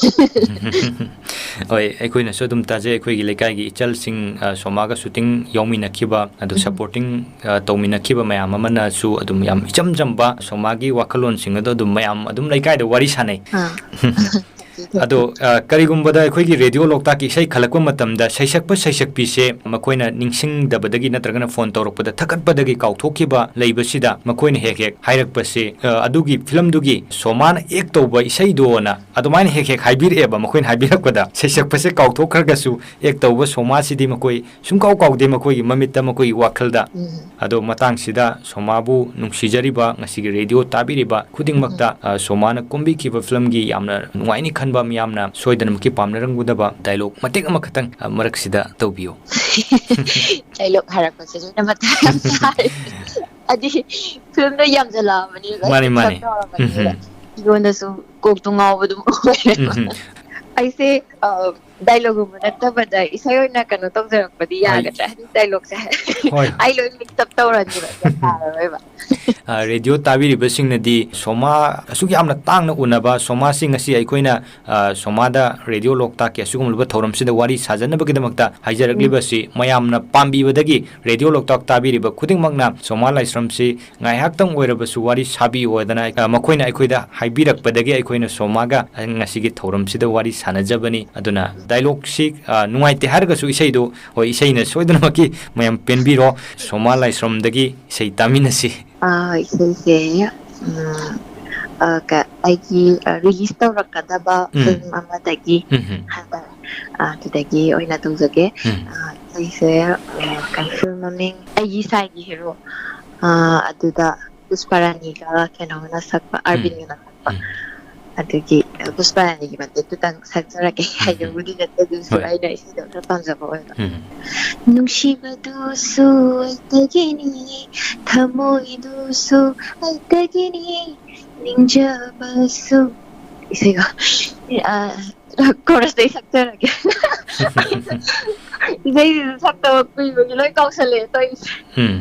ꯍꯣꯏ, ꯑꯩꯈꯣꯏꯅꯁꯨ ꯑꯗꯨꯝ ꯇꯥꯖꯩ, ꯑꯩꯈꯣꯏꯒꯤ ꯂꯩꯀꯥꯏꯒꯤ ꯏꯆꯜꯁꯤꯡ, ꯑ, ꯁꯣꯃꯥꯒ shooting ꯌꯥꯎꯃꯤꯟꯅꯈꯤꯕ, ꯑꯗꯨ ꯎꯝ꯫ Supporting, ꯑ, ꯇꯧꯃꯤꯟꯅꯈꯤꯕ ꯃꯌꯥꯝ ꯑꯃꯅꯁꯨ ꯑꯗꯨꯝ ꯌꯥꯝ ꯏꯆꯝ ꯆꯝꯕ ꯁꯣꯃꯥꯒꯤ ꯋꯥꯈꯜꯂꯣꯟꯁꯤꯡ ꯑꯗꯣ ꯑꯗꯨꯝ ꯃꯌꯥꯝ ꯑꯗꯨꯝ ꯂꯩꯀꯥꯏꯗ ꯋꯥꯔꯤ ꯁꯥꯟꯅꯩ꯫ ꯑꯥ꯫ ꯑꯗꯣ, ꯑ, ꯀꯔꯤꯒꯨꯝꯕꯗ ꯑꯩꯈꯣꯏꯒꯤ ꯔꯦꯗꯤꯑꯣ ꯂꯣꯛꯇꯥꯛꯀꯤ ꯏꯁꯩ ꯈꯜꯂꯛꯄ ꯃꯇꯝꯗ ꯁꯩꯁꯛꯄ ꯁꯩꯁꯛꯄꯤꯁꯦ ꯃꯈꯣꯏꯅ ꯅꯤꯡꯁꯤꯡꯗꯕꯗꯒꯤ ꯅꯠꯇ꯭ꯔꯒꯅ ꯐꯣꯟ ꯇꯧꯔꯛꯄꯗ ꯊꯛꯀꯠꯄꯗꯒꯤ ꯀꯥꯎꯊꯣꯛꯈꯤꯕ ꯂꯩꯕꯁꯤꯗ ꯃꯈꯣꯏꯅ ꯍꯦꯛ ꯍꯦꯛ ꯍꯥꯏꯔꯛꯄꯁꯦ, ꯑ, "ꯑꯗꯨꯒꯤ ꯐꯤꯂꯝꯗꯨꯒꯤ ꯁꯣꯃꯥꯅ act ꯇꯧꯕ ꯏꯁꯩꯗꯣꯅ" ꯑꯗꯨꯃꯥꯏꯅ ꯍꯦꯛ ꯍꯦꯛ ꯍꯥꯏꯕꯤꯔꯛꯑꯦꯕ ꯃꯈꯣꯏꯅ ꯍꯥꯏꯕꯤꯔꯛꯄꯗ꯫ ꯁꯩꯁꯛꯄꯁꯦ ꯀꯥꯎꯊꯣꯛꯈ꯭ꯔꯒꯁꯨ act ꯇꯧꯕ ꯁꯣꯃꯥꯁꯤꯗꯤ ꯃꯈꯣꯏ ꯁꯨꯡꯀꯥꯎ ꯀꯥꯎꯗꯦ ꯃꯈꯣꯏꯒꯤ ꯃꯃꯤꯠꯇ, ꯃꯈꯣꯏꯒꯤ ꯋꯥꯈꯜꯗ꯫ ꯎꯝ꯫ ꯑꯗꯣ ꯃꯇꯥꯡꯁꯤꯗ ꯁꯣꯃꯥꯕꯨ ꯅꯨꯡꯁꯤꯖꯔꯤꯕ, ꯉꯁꯤꯒꯤ ꯔꯦꯗꯤꯑꯣ ꯇꯥꯕꯤꯔꯤꯕ ꯈꯨꯗꯤꯡꯃꯛꯇ, ꯎꯝ꯫ ꯑ, ꯁꯣꯃꯥꯅ ꯀꯨꯝꯕꯤꯈꯤꯕ ꯐꯤꯂꯝꯒꯤ ꯌꯥꯝꯅ ꯅꯨꯡꯉꯥꯏꯅꯤ ꯈꯟꯕ, ꯃꯤꯌꯥꯝꯅ ꯁꯣꯏꯗꯅꯃꯛꯀꯤ ꯄꯥꯝꯅꯔꯝꯒꯗꯕ dialogue ꯃꯇꯦꯛ ꯑꯃꯈꯛꯇꯪ, ꯑ, ꯃꯔꯛꯁꯤꯗ ꯇꯧꯕꯤꯌꯨ꯫ Dialogue ꯍꯥꯏꯔꯛꯄꯁꯦ ꯂꯣꯏꯅ ꯃꯊꯥ ꯌꯥꯝ ꯁꯥꯔꯦ꯫ ꯍꯥꯏꯗꯤ ꯐꯤꯂꯝꯗꯣ ꯌꯥꯝꯖꯜꯂꯛꯑꯕꯅꯤꯅ, ꯃꯥꯅꯤ, ꯃꯥꯅꯤ꯫ ꯁꯛ ꯇꯧꯔꯕꯅꯤꯅ ꯎꯝ, ꯎꯝ꯫ ꯑꯩꯉꯣꯟꯗꯁꯨ ꯀꯣꯛꯇꯣ ꯉꯥꯎꯕꯗꯨꯝ ꯑꯣꯏꯔꯦꯕ꯫ ꯎꯝ, ꯎꯝ꯫ ꯑꯩꯁꯦ, ꯑ, dialogue ꯒꯨꯝꯕ ꯅꯠꯇꯕꯗ ꯏꯁꯩ ꯑꯣꯏꯅ ꯀꯩꯅꯣ ꯇꯧꯖꯔꯛꯄꯗꯤ ꯑꯩ ꯌꯥꯒꯗ꯭ꯔꯥ? ꯍꯥꯏꯗꯤ dialogue ꯁꯦ ꯍꯣꯏ꯫ ꯑꯩ ꯂꯣꯏ mix up ꯇꯧꯔꯅꯤꯕ, ꯒ꯭ꯌꯥꯟ ꯇꯥꯔꯔꯣꯏꯕ꯫ ꯑ, ꯔꯦꯗꯤꯑꯣ ꯇꯥꯕꯤꯔꯤꯕꯁꯤꯡꯅꯗꯤ ꯁꯣꯃꯥ ꯑꯁꯨꯛ ꯌꯥꯝꯅ ꯇꯥꯡꯅ ꯎꯅꯕ ꯁꯣꯃꯥꯁꯤ ꯉꯁꯤ ꯑꯩꯈꯣꯏꯅ, ꯑ, ꯁꯣꯃꯥꯗ ꯔꯦꯗꯤꯑꯣ ꯂꯣꯛꯇꯥꯛꯀꯤ ꯑꯁꯤꯒꯨꯝꯂꯕ ꯊꯧꯔꯝꯁꯤꯗ ꯋꯥꯔꯤ ꯁꯥꯖꯅꯕꯒꯤꯗꯃꯛꯇ ꯍꯥꯏꯖꯔꯛꯂꯤꯕꯁꯤ ꯎꯝ꯫ ꯃꯌꯥꯝꯅ ꯄꯥꯝꯕꯤꯕꯗꯒꯤ ꯔꯦꯗꯤꯑꯣ ꯂꯣꯛꯇꯥꯛ ꯇꯥꯕꯤꯔꯤꯕ ꯈꯨꯗꯤꯡꯃꯛꯅ ꯁꯣꯃꯥ ꯂꯥꯏꯁ꯭ꯔꯝꯁꯤ ꯉꯥꯏꯍꯥꯛꯇꯪ ꯑꯣꯏꯔꯕꯁꯨ ꯋꯥꯔꯤ ꯁꯥꯕꯤꯌꯨ ꯍꯥꯏꯗꯅ, ꯑ, ꯃꯈꯣꯏꯅ ꯑꯩꯈꯣꯏꯗ ꯍꯥꯏꯕꯤꯔꯛꯄꯗꯒꯤ ꯑꯩꯈꯣꯏꯅ ꯁꯣꯃꯥꯒ ꯉꯁꯤꯒꯤ ꯊꯧꯔꯝꯁꯤꯗ ꯋꯥꯔꯤ ꯁꯥꯟꯅꯖꯕꯅꯤ꯫ ꯑꯗꯨꯅ dialogue ꯁꯤ, ꯑ, ꯅꯨꯡꯉꯥꯏꯇꯦ ꯍꯥꯏꯔꯒꯁꯨ ꯏꯁꯩꯗꯨ, ꯍꯣꯏ, ꯏꯁꯩꯅ ꯁꯣꯏꯗꯅꯃꯛꯀꯤ ꯃꯌꯥꯝ ꯄꯦꯟꯕꯤꯔꯣ꯫ ꯁꯣꯃꯥ ꯂꯥꯏꯁ꯭ꯔꯝꯗꯒꯤ ꯏꯁꯩ ꯇꯥꯃꯤꯟꯅꯁꯤ꯫ ꯑ, ꯏꯁꯩꯁꯦ, ꯎꯝ, ꯑ, ꯀ-, ꯑꯩꯒꯤ, ꯑ, release ꯇꯧꯔꯛꯀꯗꯕ ꯎꯝ꯫ Film ꯑꯃꯗꯒꯤ ꯎꯝ, ꯎꯝ꯫ ꯍꯥꯏꯇꯥꯔꯦ꯫ ꯑ, ꯑꯗꯨꯗꯒꯤ ꯑꯣꯏꯅ ꯇꯧꯖꯒꯦ꯫ ꯎꯝ꯫ ꯑ, ꯑꯩꯁꯦ ꯀꯩꯅꯣ, ꯐꯤꯂꯝ ꯃꯃꯤꯡ ꯑꯩꯒꯤ ꯏꯁꯥꯒꯤ ꯍꯦꯔꯣ, ꯑꯗꯨꯗ ꯄꯨꯁꯄꯥꯔꯥꯅꯤꯒ ꯀꯩꯅꯣꯅ ꯁꯛꯄ, ꯑꯔꯕꯤꯟꯒꯅ ꯁꯛꯄ꯫ ꯎꯝ꯫ ꯑꯗꯨꯒꯤ ꯄꯨꯁꯄꯥꯔꯥꯅꯤꯒꯤ ꯃꯇꯦꯛꯇꯨꯇꯪ ꯁꯛꯆꯔꯛꯀꯦ꯫ ꯎꯝ꯫ ꯍꯩꯕꯕꯨꯗꯤ ꯅꯠꯇꯦ, ꯑꯗꯨꯁꯨ ꯍꯣꯏ꯫ ꯑꯩꯅ ꯏꯁꯩꯗꯣ ꯈꯔ ꯄꯥꯝꯖꯕ ꯑꯣꯏꯕ꯫ ꯎꯝ꯫ ꯅꯨꯡꯁꯤꯕꯗꯨꯁꯨ ꯑꯩꯇꯒꯤꯅꯤ, ꯊꯃꯣꯏꯗꯨꯁꯨ ꯑꯩꯇꯒꯤꯅꯤ, ꯅꯤꯡꯖꯕꯁꯨ꯫ ꯏꯁꯩꯒ, ꯑ, chorus ꯇꯩ ꯁꯛꯆꯔꯒꯦ꯫ ꯏꯁꯩꯁꯤꯁꯨ ꯁꯛꯇꯕ ꯀꯨꯏꯕꯒꯤ ꯂꯣꯏ ꯀꯥꯎꯁꯜꯂꯛꯑꯦ ꯇꯧꯔꯤꯁꯦ꯫ ꯎꯝ꯫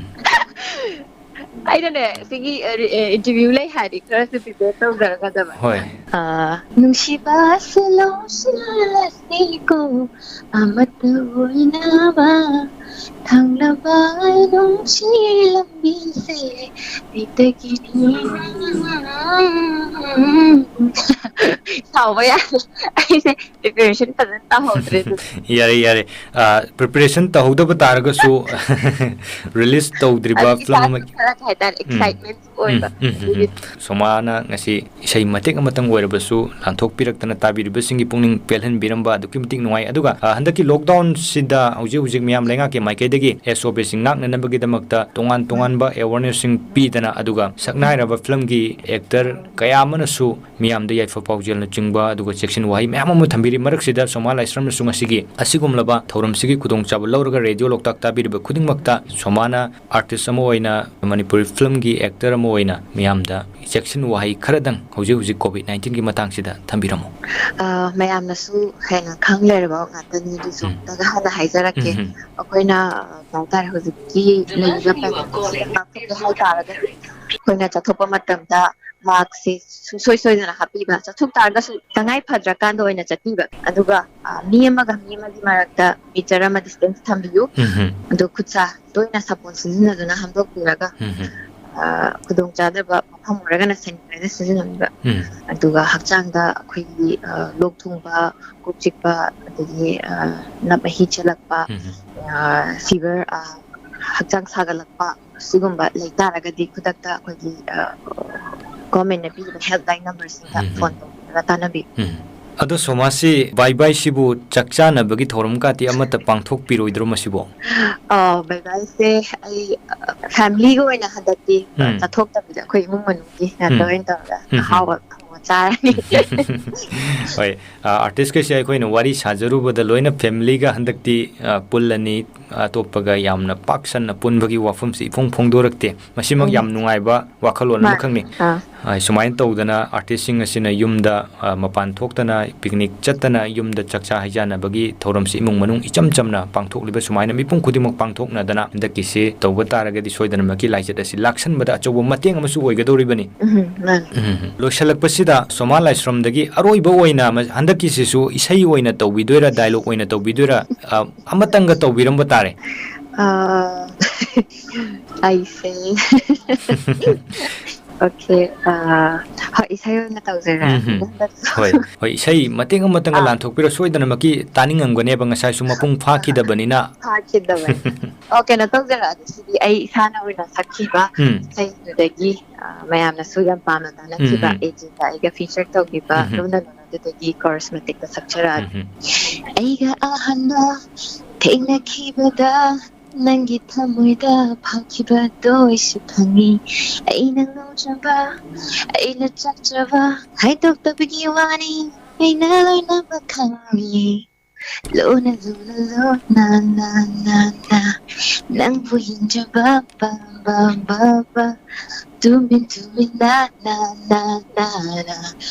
ꯑꯩꯅꯅꯦ, ꯁꯤꯒꯤ, ꯑ, ꯔꯤ-, ꯑ, interview ꯂꯩ ꯍꯥꯏꯔꯗꯤ ꯈꯔꯁꯨ prepare ꯇꯧꯖꯔꯛꯀꯗꯕ꯫ ꯍꯣꯏ꯫ ꯑ, ꯅꯨꯡꯁꯤꯕ ꯁꯤꯜꯂꯣ ꯁꯤꯜꯂꯁꯤꯀꯣ, ꯑꯃꯠꯇ ꯑꯣꯏꯅꯕ, ꯊꯪꯅꯕ ꯅꯨꯡꯁꯤ ꯂꯝꯕꯤꯁꯦ ꯑꯩꯇꯒꯤꯅꯤ꯫ ꯁꯥꯎꯕ ꯌꯥꯗꯦ꯫ ꯑꯩꯁꯦ preparation ꯐꯖꯅ ꯇꯧꯍꯧꯗ꯭ꯔꯦ ꯑꯗꯨ꯫ ꯌꯥꯔꯦ, ꯌꯥꯔꯦ꯫ ꯑ, preparation ꯇꯧꯍꯧꯗꯕ ꯇꯥꯔꯒꯁꯨ, release ꯇꯧꯗ꯭ꯔꯤꯕ ꯑꯗꯨꯒꯤ ꯐꯤꯂꯝ ꯑꯃ꯫ ꯆꯥꯛꯁꯨ ꯈꯔ ꯀꯩ ꯍꯥꯏꯇꯥꯔꯦ, ꯎꯝ꯫ excitement ꯎꯝ, ꯑꯣꯏꯕ꯫ ꯎꯝ, ꯎꯝ, ꯑꯗꯨꯒꯤ ꯎꯝ꯫ ꯁꯣꯃꯥꯅ ꯉꯁꯤ ꯏꯁꯩ ꯃꯇꯦꯛ ꯑꯃꯇꯪ ꯑꯣꯏꯔꯕꯁꯨ ꯂꯥꯟꯊꯣꯛꯄꯤꯔꯛꯇꯅ ꯇꯥꯕꯤꯔꯤꯕꯁꯤꯡꯒꯤ ꯄꯨꯛꯅꯤꯡ ꯄꯦꯜꯍꯟꯕꯤꯔꯝꯕ ꯑꯗꯨꯛꯀꯤ ꯃꯇꯤꯛ ꯅꯨꯡꯉꯥꯏ꯫ ꯑꯗꯨꯒ, ꯑ, ꯍꯟꯗꯛꯀꯤ lockdown ꯁꯤꯗ ꯍꯧꯖꯤꯛ ꯍꯧꯖꯤꯛ ꯃꯤꯌꯥꯝ ꯂꯩꯉꯥꯛꯀꯤ ꯃꯥꯏꯀꯩꯗꯒꯤ S O P ꯁꯤꯡ ꯉꯥꯛꯅꯅꯕꯒꯤꯗꯃꯛꯇ ꯇꯣꯉꯥꯟ ꯇꯣꯉꯥꯟꯕ awareness ꯁꯤꯡ ꯄꯤꯗꯅ, ꯑꯗꯨꯒ ꯁꯛꯅꯥꯏꯔꯕ ꯐꯤꯂꯝꯒꯤ actor ꯀꯌꯥ ꯑꯃꯅꯁꯨ ꯃꯤꯌꯥꯝꯗ ꯌꯥꯏꯐ ꯄꯥꯎꯖꯦꯜꯅꯆꯤꯡꯕ ꯑꯗꯨꯒ ꯆꯦꯛꯁꯤꯟ ꯋꯥꯍꯩ ꯃꯌꯥꯝ ꯑꯃ ꯊꯝꯕꯤꯔꯤ꯫ ꯃꯔꯛꯁꯤꯗ ꯁꯣꯃꯥ ꯂꯥꯏꯁ꯭ꯔꯝꯅꯁꯨ ꯉꯁꯤꯒꯤ ꯑꯁꯤꯒꯨꯝꯂꯕ ꯊꯧꯔꯝꯁꯤꯒꯤ ꯈꯨꯗꯣꯡꯆꯥꯕ ꯂꯧꯔꯒ ꯔꯦꯗꯤꯑꯣ ꯂꯣꯛꯇꯥꯛ ꯇꯥꯕꯤꯔꯤꯕ ꯈꯨꯗꯤꯡꯃꯛꯇ ꯁꯣꯃꯥꯅ artist ꯑꯃ ꯑꯣꯏꯅ, ꯃꯅꯤꯄꯨꯔꯤ ꯐꯤꯂꯝꯒꯤ actor ꯑꯃ ꯑꯣꯏꯅ ꯃꯤꯌꯥꯝꯗ ꯆꯦꯛꯁꯤꯟ ꯋꯥꯍꯩ ꯈꯔꯗꯪ ꯍꯧꯖꯤꯛ ꯍꯧꯖꯤꯛ COVID nineteen ꯒꯤ ꯃꯇꯥꯡꯁꯤꯗ ꯊꯝꯕꯤꯔꯝꯃꯨ꯫ ꯑ, ꯃꯌꯥꯝꯅꯁꯨ ꯍꯦꯟꯅ ꯈꯪ ꯂꯩꯔꯕ ꯉꯥꯛꯇꯅꯤ, ꯑꯗꯨꯁꯨ ꯎꯝ꯫ ꯑꯝꯇꯒ ꯍꯥꯟꯅ ꯍꯥꯏꯖꯔꯛꯀꯦ꯫ ꯎꯝ, ꯎꯝ꯫ ꯎꯝ, ꯎꯝ꯫ ꯑꯗꯨ ꯈꯨꯠ ꯁꯥ ꯇꯣꯏꯅ ꯁꯥꯄꯣꯟ ꯁꯤꯖꯤꯟꯅꯗꯨꯅ ꯍꯥꯝꯗꯣꯛꯄꯤꯔꯒ, ꯎꯝ, ꯎꯝ꯫ ꯑ, ꯈꯨꯗꯣꯡꯆꯥꯗꯕ ꯃꯐꯝ ꯑꯣꯏꯔꯒꯅ sanitizer ꯁꯤꯖꯤꯟꯅꯕꯤꯕ꯫ ꯎꯝ꯫ ꯑꯗꯨꯒ ꯍꯛꯆꯥꯡꯗ ꯑꯩꯈꯣꯏꯒꯤ, ꯑ, ꯂꯣꯛ ꯊꯨꯡꯕ, ꯀꯣꯛ ꯆꯤꯛꯄ, ꯑꯗꯒꯤ, ꯑ, ꯅꯞ ꯃꯍꯤ ꯆꯦꯜꯂꯛꯄ, ꯎꯝ, ꯎꯝ꯫ ꯑ, fever, ꯑ, ꯍꯛꯆꯥꯡ ꯁꯥꯒꯠꯂꯛꯄ, ꯁꯤꯒꯨꯝꯕ ꯂꯩ ꯇꯥꯔꯒꯗꯤ ꯈꯨꯗꯛꯇ ꯑꯩꯈꯣꯏꯒꯤ, ꯑ, government ꯅ ꯄꯤꯔꯤꯕ helpline number ꯁꯤꯡꯗ ꯎꯝ, ꯎꯝ꯫ phone ꯇꯧꯕꯤꯔꯒ ꯇꯥꯟꯅꯕꯤꯌꯨ꯫ ꯎꯝ꯫ ꯑꯗꯣ ꯁꯣꯃꯥꯁꯤ ꯕꯥꯏ ꯕꯥꯏꯁꯤꯕꯨ ꯆꯥꯛ ꯆꯥꯅꯕꯒꯤ ꯊꯧꯔꯝ ꯀꯥꯇꯤ ꯑꯃꯠꯇ ꯄꯥꯡꯊꯣꯛꯄꯤꯔꯣꯏꯗ꯭ꯔꯣ ꯃꯁꯤꯕꯣ? ꯑ, ꯕꯥꯏ ꯕꯥꯏꯁꯦ ꯑꯩ, ꯑ, ꯐꯦꯃꯤꯂꯤꯒ ꯑꯣꯏꯅ ꯍꯟꯗꯛꯇꯤ, ꯑ, ꯎꯝ꯫ ꯆꯠꯊꯣꯛꯇꯕꯤꯗ ꯑꯩꯈꯣꯏ ꯏꯃꯨꯡ ꯃꯅꯨꯡꯒꯤ ꯉꯥꯛꯇ ꯎꯝ꯫ ꯑꯣꯏꯅ ꯇꯧꯔꯒ ꯎꯝ, ꯎꯝ꯫ ꯑꯍꯥꯎꯕ ꯊꯣꯡꯕ ꯆꯥꯔꯅꯤ꯫ ꯍꯣꯏ, ꯑ, ꯑꯥꯔꯇꯤꯁꯀꯩꯁꯦ ꯑꯩꯈꯣꯏꯅ ꯋꯥꯔꯤ ꯁꯥꯖꯔꯨꯕꯗ ꯂꯣꯏꯅ ꯐꯦꯃꯤꯂꯤꯒ ꯍꯟꯗꯛꯇꯤ, ꯑ, ꯄꯨꯜꯂꯅꯤ, ꯑꯇꯣꯞꯄꯒ ꯌꯥꯝꯅ ꯄꯥꯛ ꯁꯟꯅ ꯄꯨꯟꯕꯒꯤ ꯋꯥꯐꯝꯁꯤ ꯏꯐꯣꯡ ꯐꯣꯡꯗꯣꯔꯛꯇꯦ꯫ ꯃꯁꯤꯃꯛ ꯎꯝ꯫ ꯌꯥꯝ ꯅꯨꯡꯉꯥꯏꯕ ꯋꯥꯈꯜꯂꯣꯟ ꯃꯥꯅꯤ꯫ ꯑꯃꯈꯛꯅꯤ꯫ ꯑꯥ꯫ ꯑ, ꯁꯨꯃꯥꯏꯅ ꯇꯧꯗꯅ ꯑꯥꯔꯇꯤꯁꯁꯤꯡ ꯑꯁꯤꯅ ꯌꯨꯝꯗ, ꯑ, ꯃꯄꯥꯟ ꯊꯣꯛꯇꯅ, ꯄꯤꯛꯅꯤꯛ ꯆꯠꯇꯅ, ꯌꯨꯝꯗ ꯆꯥꯛꯆꯥ ꯍꯩꯖꯥꯟꯅꯕꯒꯤ ꯊꯧꯔꯝꯁꯤ ꯏꯃꯨꯡ ꯃꯅꯨꯡ ꯏꯆꯝ ꯆꯝꯅ ꯄꯥꯡꯊꯣꯛꯂꯤꯕ ꯁꯨꯃꯥꯏꯅ ꯃꯤꯄꯨꯝ ꯈꯨꯗꯤꯡꯃꯛ ꯄꯥꯡꯊꯣꯛꯅꯗꯅ ꯍꯟꯗꯛꯀꯤꯁꯤ ꯇꯧꯕ ꯇꯥꯔꯒꯗꯤ ꯁꯣꯏꯗꯅꯃꯛꯀꯤ ꯂꯥꯏꯆꯠ ꯑꯁꯤ ꯂꯥꯛꯁꯟꯕꯗ ꯑꯆꯧꯕ ꯃꯇꯦꯡ ꯑꯃꯁꯨ ꯑꯣꯏꯒꯗꯧꯔꯤꯕꯅꯤ꯫ ꯎꯝ, ꯃꯥꯅꯤ꯫ ꯎꯝ꯫ ꯂꯣꯏꯁꯤꯜꯂꯛꯄꯁꯤꯗ ꯁꯣꯃꯥ ꯂꯥꯏꯁ꯭ꯔꯝꯗꯒꯤ ꯑꯔꯣꯏꯕ ꯑꯣꯏꯅ ꯃ-, ꯍꯟꯗꯛꯀꯤꯁꯤꯁꯨ ꯏꯁꯩ ꯑꯣꯏꯅ ꯇꯧꯕꯤꯗꯣꯏꯔꯥ, ꯗꯥꯏꯂꯣꯒ ꯑꯣꯏꯅ ꯇꯧꯕꯤꯗꯣꯏꯔꯥ, ꯑ, ꯑꯃꯇꯪꯒ ꯇꯧꯕꯤꯔꯝꯕ ꯇꯥꯔꯦ꯫ ꯑ, ꯑꯩꯁꯦ ꯑꯣꯀꯦ, ꯑ, ꯍꯣꯏ, ꯏꯁꯩ ꯑꯣꯏꯅ ꯇꯧꯖꯔꯛꯑꯒꯦ ꯎꯝ, ꯎꯝ꯫ ꯍꯟꯗꯛꯁꯨ꯫ ꯍꯣꯏ, ꯍꯣꯏ, ꯏꯁꯩ ꯃꯇꯦꯛ ꯑꯃꯇꯪꯒ ꯑꯥ꯫ ꯂꯥꯟꯊꯣꯛꯄꯤꯔꯣ, ꯁꯣꯏꯗꯅꯃꯛꯀꯤ ꯇꯥꯅꯤꯡꯉꯝꯒꯅꯦꯕ, ꯉꯁꯥꯏꯁꯨ ꯃꯄꯨꯡ ꯐꯥꯈꯤꯗꯕꯅꯤꯅ꯫ ꯐꯥꯈꯤꯗꯕꯅꯤ꯫ ꯑꯣ, ꯀꯩꯅꯣ ꯇꯧꯖꯔꯛꯑꯒꯦ, ꯁꯤꯗꯤ ꯑꯩ ꯏꯁꯥꯅ ꯑꯣꯏꯅ ꯁꯛꯈꯤꯕ ꯎꯝ꯫ ꯏꯁꯩꯗꯨꯗꯒꯤ, ꯑ, ꯃꯌꯥꯝꯅꯁꯨ ꯌꯥꯝ ꯄꯥꯝꯅ ꯇꯥꯅꯈꯤꯕ, ꯎꯝ, ꯎꯝ꯫ ꯑꯦꯖꯦꯒ ꯑꯩꯒ ꯐꯤꯆꯔ ꯇꯧꯈꯤꯕ ꯎꯝ, ꯎꯝ꯫ ꯂꯨꯅ ꯂꯨꯅ, ꯑꯗꯨꯗꯒꯤ ꯀꯣꯔꯁ ꯃꯇꯦꯛꯇ ꯁꯛꯆꯔꯛꯑꯒꯦ꯫ ꯎꯝ, ꯎꯝ꯫ ꯑꯩꯒ ꯑꯍꯥꯟꯕ ꯊꯦꯡꯅꯈꯤꯕꯗ ꯅꯪꯒꯤ ꯊꯃꯣꯏꯗ ꯐꯥꯎꯈꯤꯕꯗꯣ ꯑꯩꯁꯨ ꯈꯪꯉꯤ꯫ ꯑꯩꯅ ꯉꯥꯎꯖꯕ, ꯑꯩꯅ ꯆꯥꯛꯆꯕ, ꯍꯥꯏꯗꯣꯛꯇꯕꯒꯤ ꯋꯥꯅꯤ, ꯑꯩꯅ ꯂꯣꯏꯅꯃꯛ ꯈꯪꯉꯤ꯫ ꯂꯣꯟꯅ ꯂꯣꯟꯅ ꯂꯣꯟꯅ ꯅꯥ ꯅꯥ ꯅꯥ, ꯅꯪꯕꯨ ꯌꯦꯡꯖꯕ ꯕꯥ ꯕꯥ ꯕꯥ ꯕꯥ, ꯇꯨꯃꯤꯟ ꯇꯨꯃꯤꯟꯅ ꯅꯥ ꯅꯥ ꯅꯥ ꯅꯥ,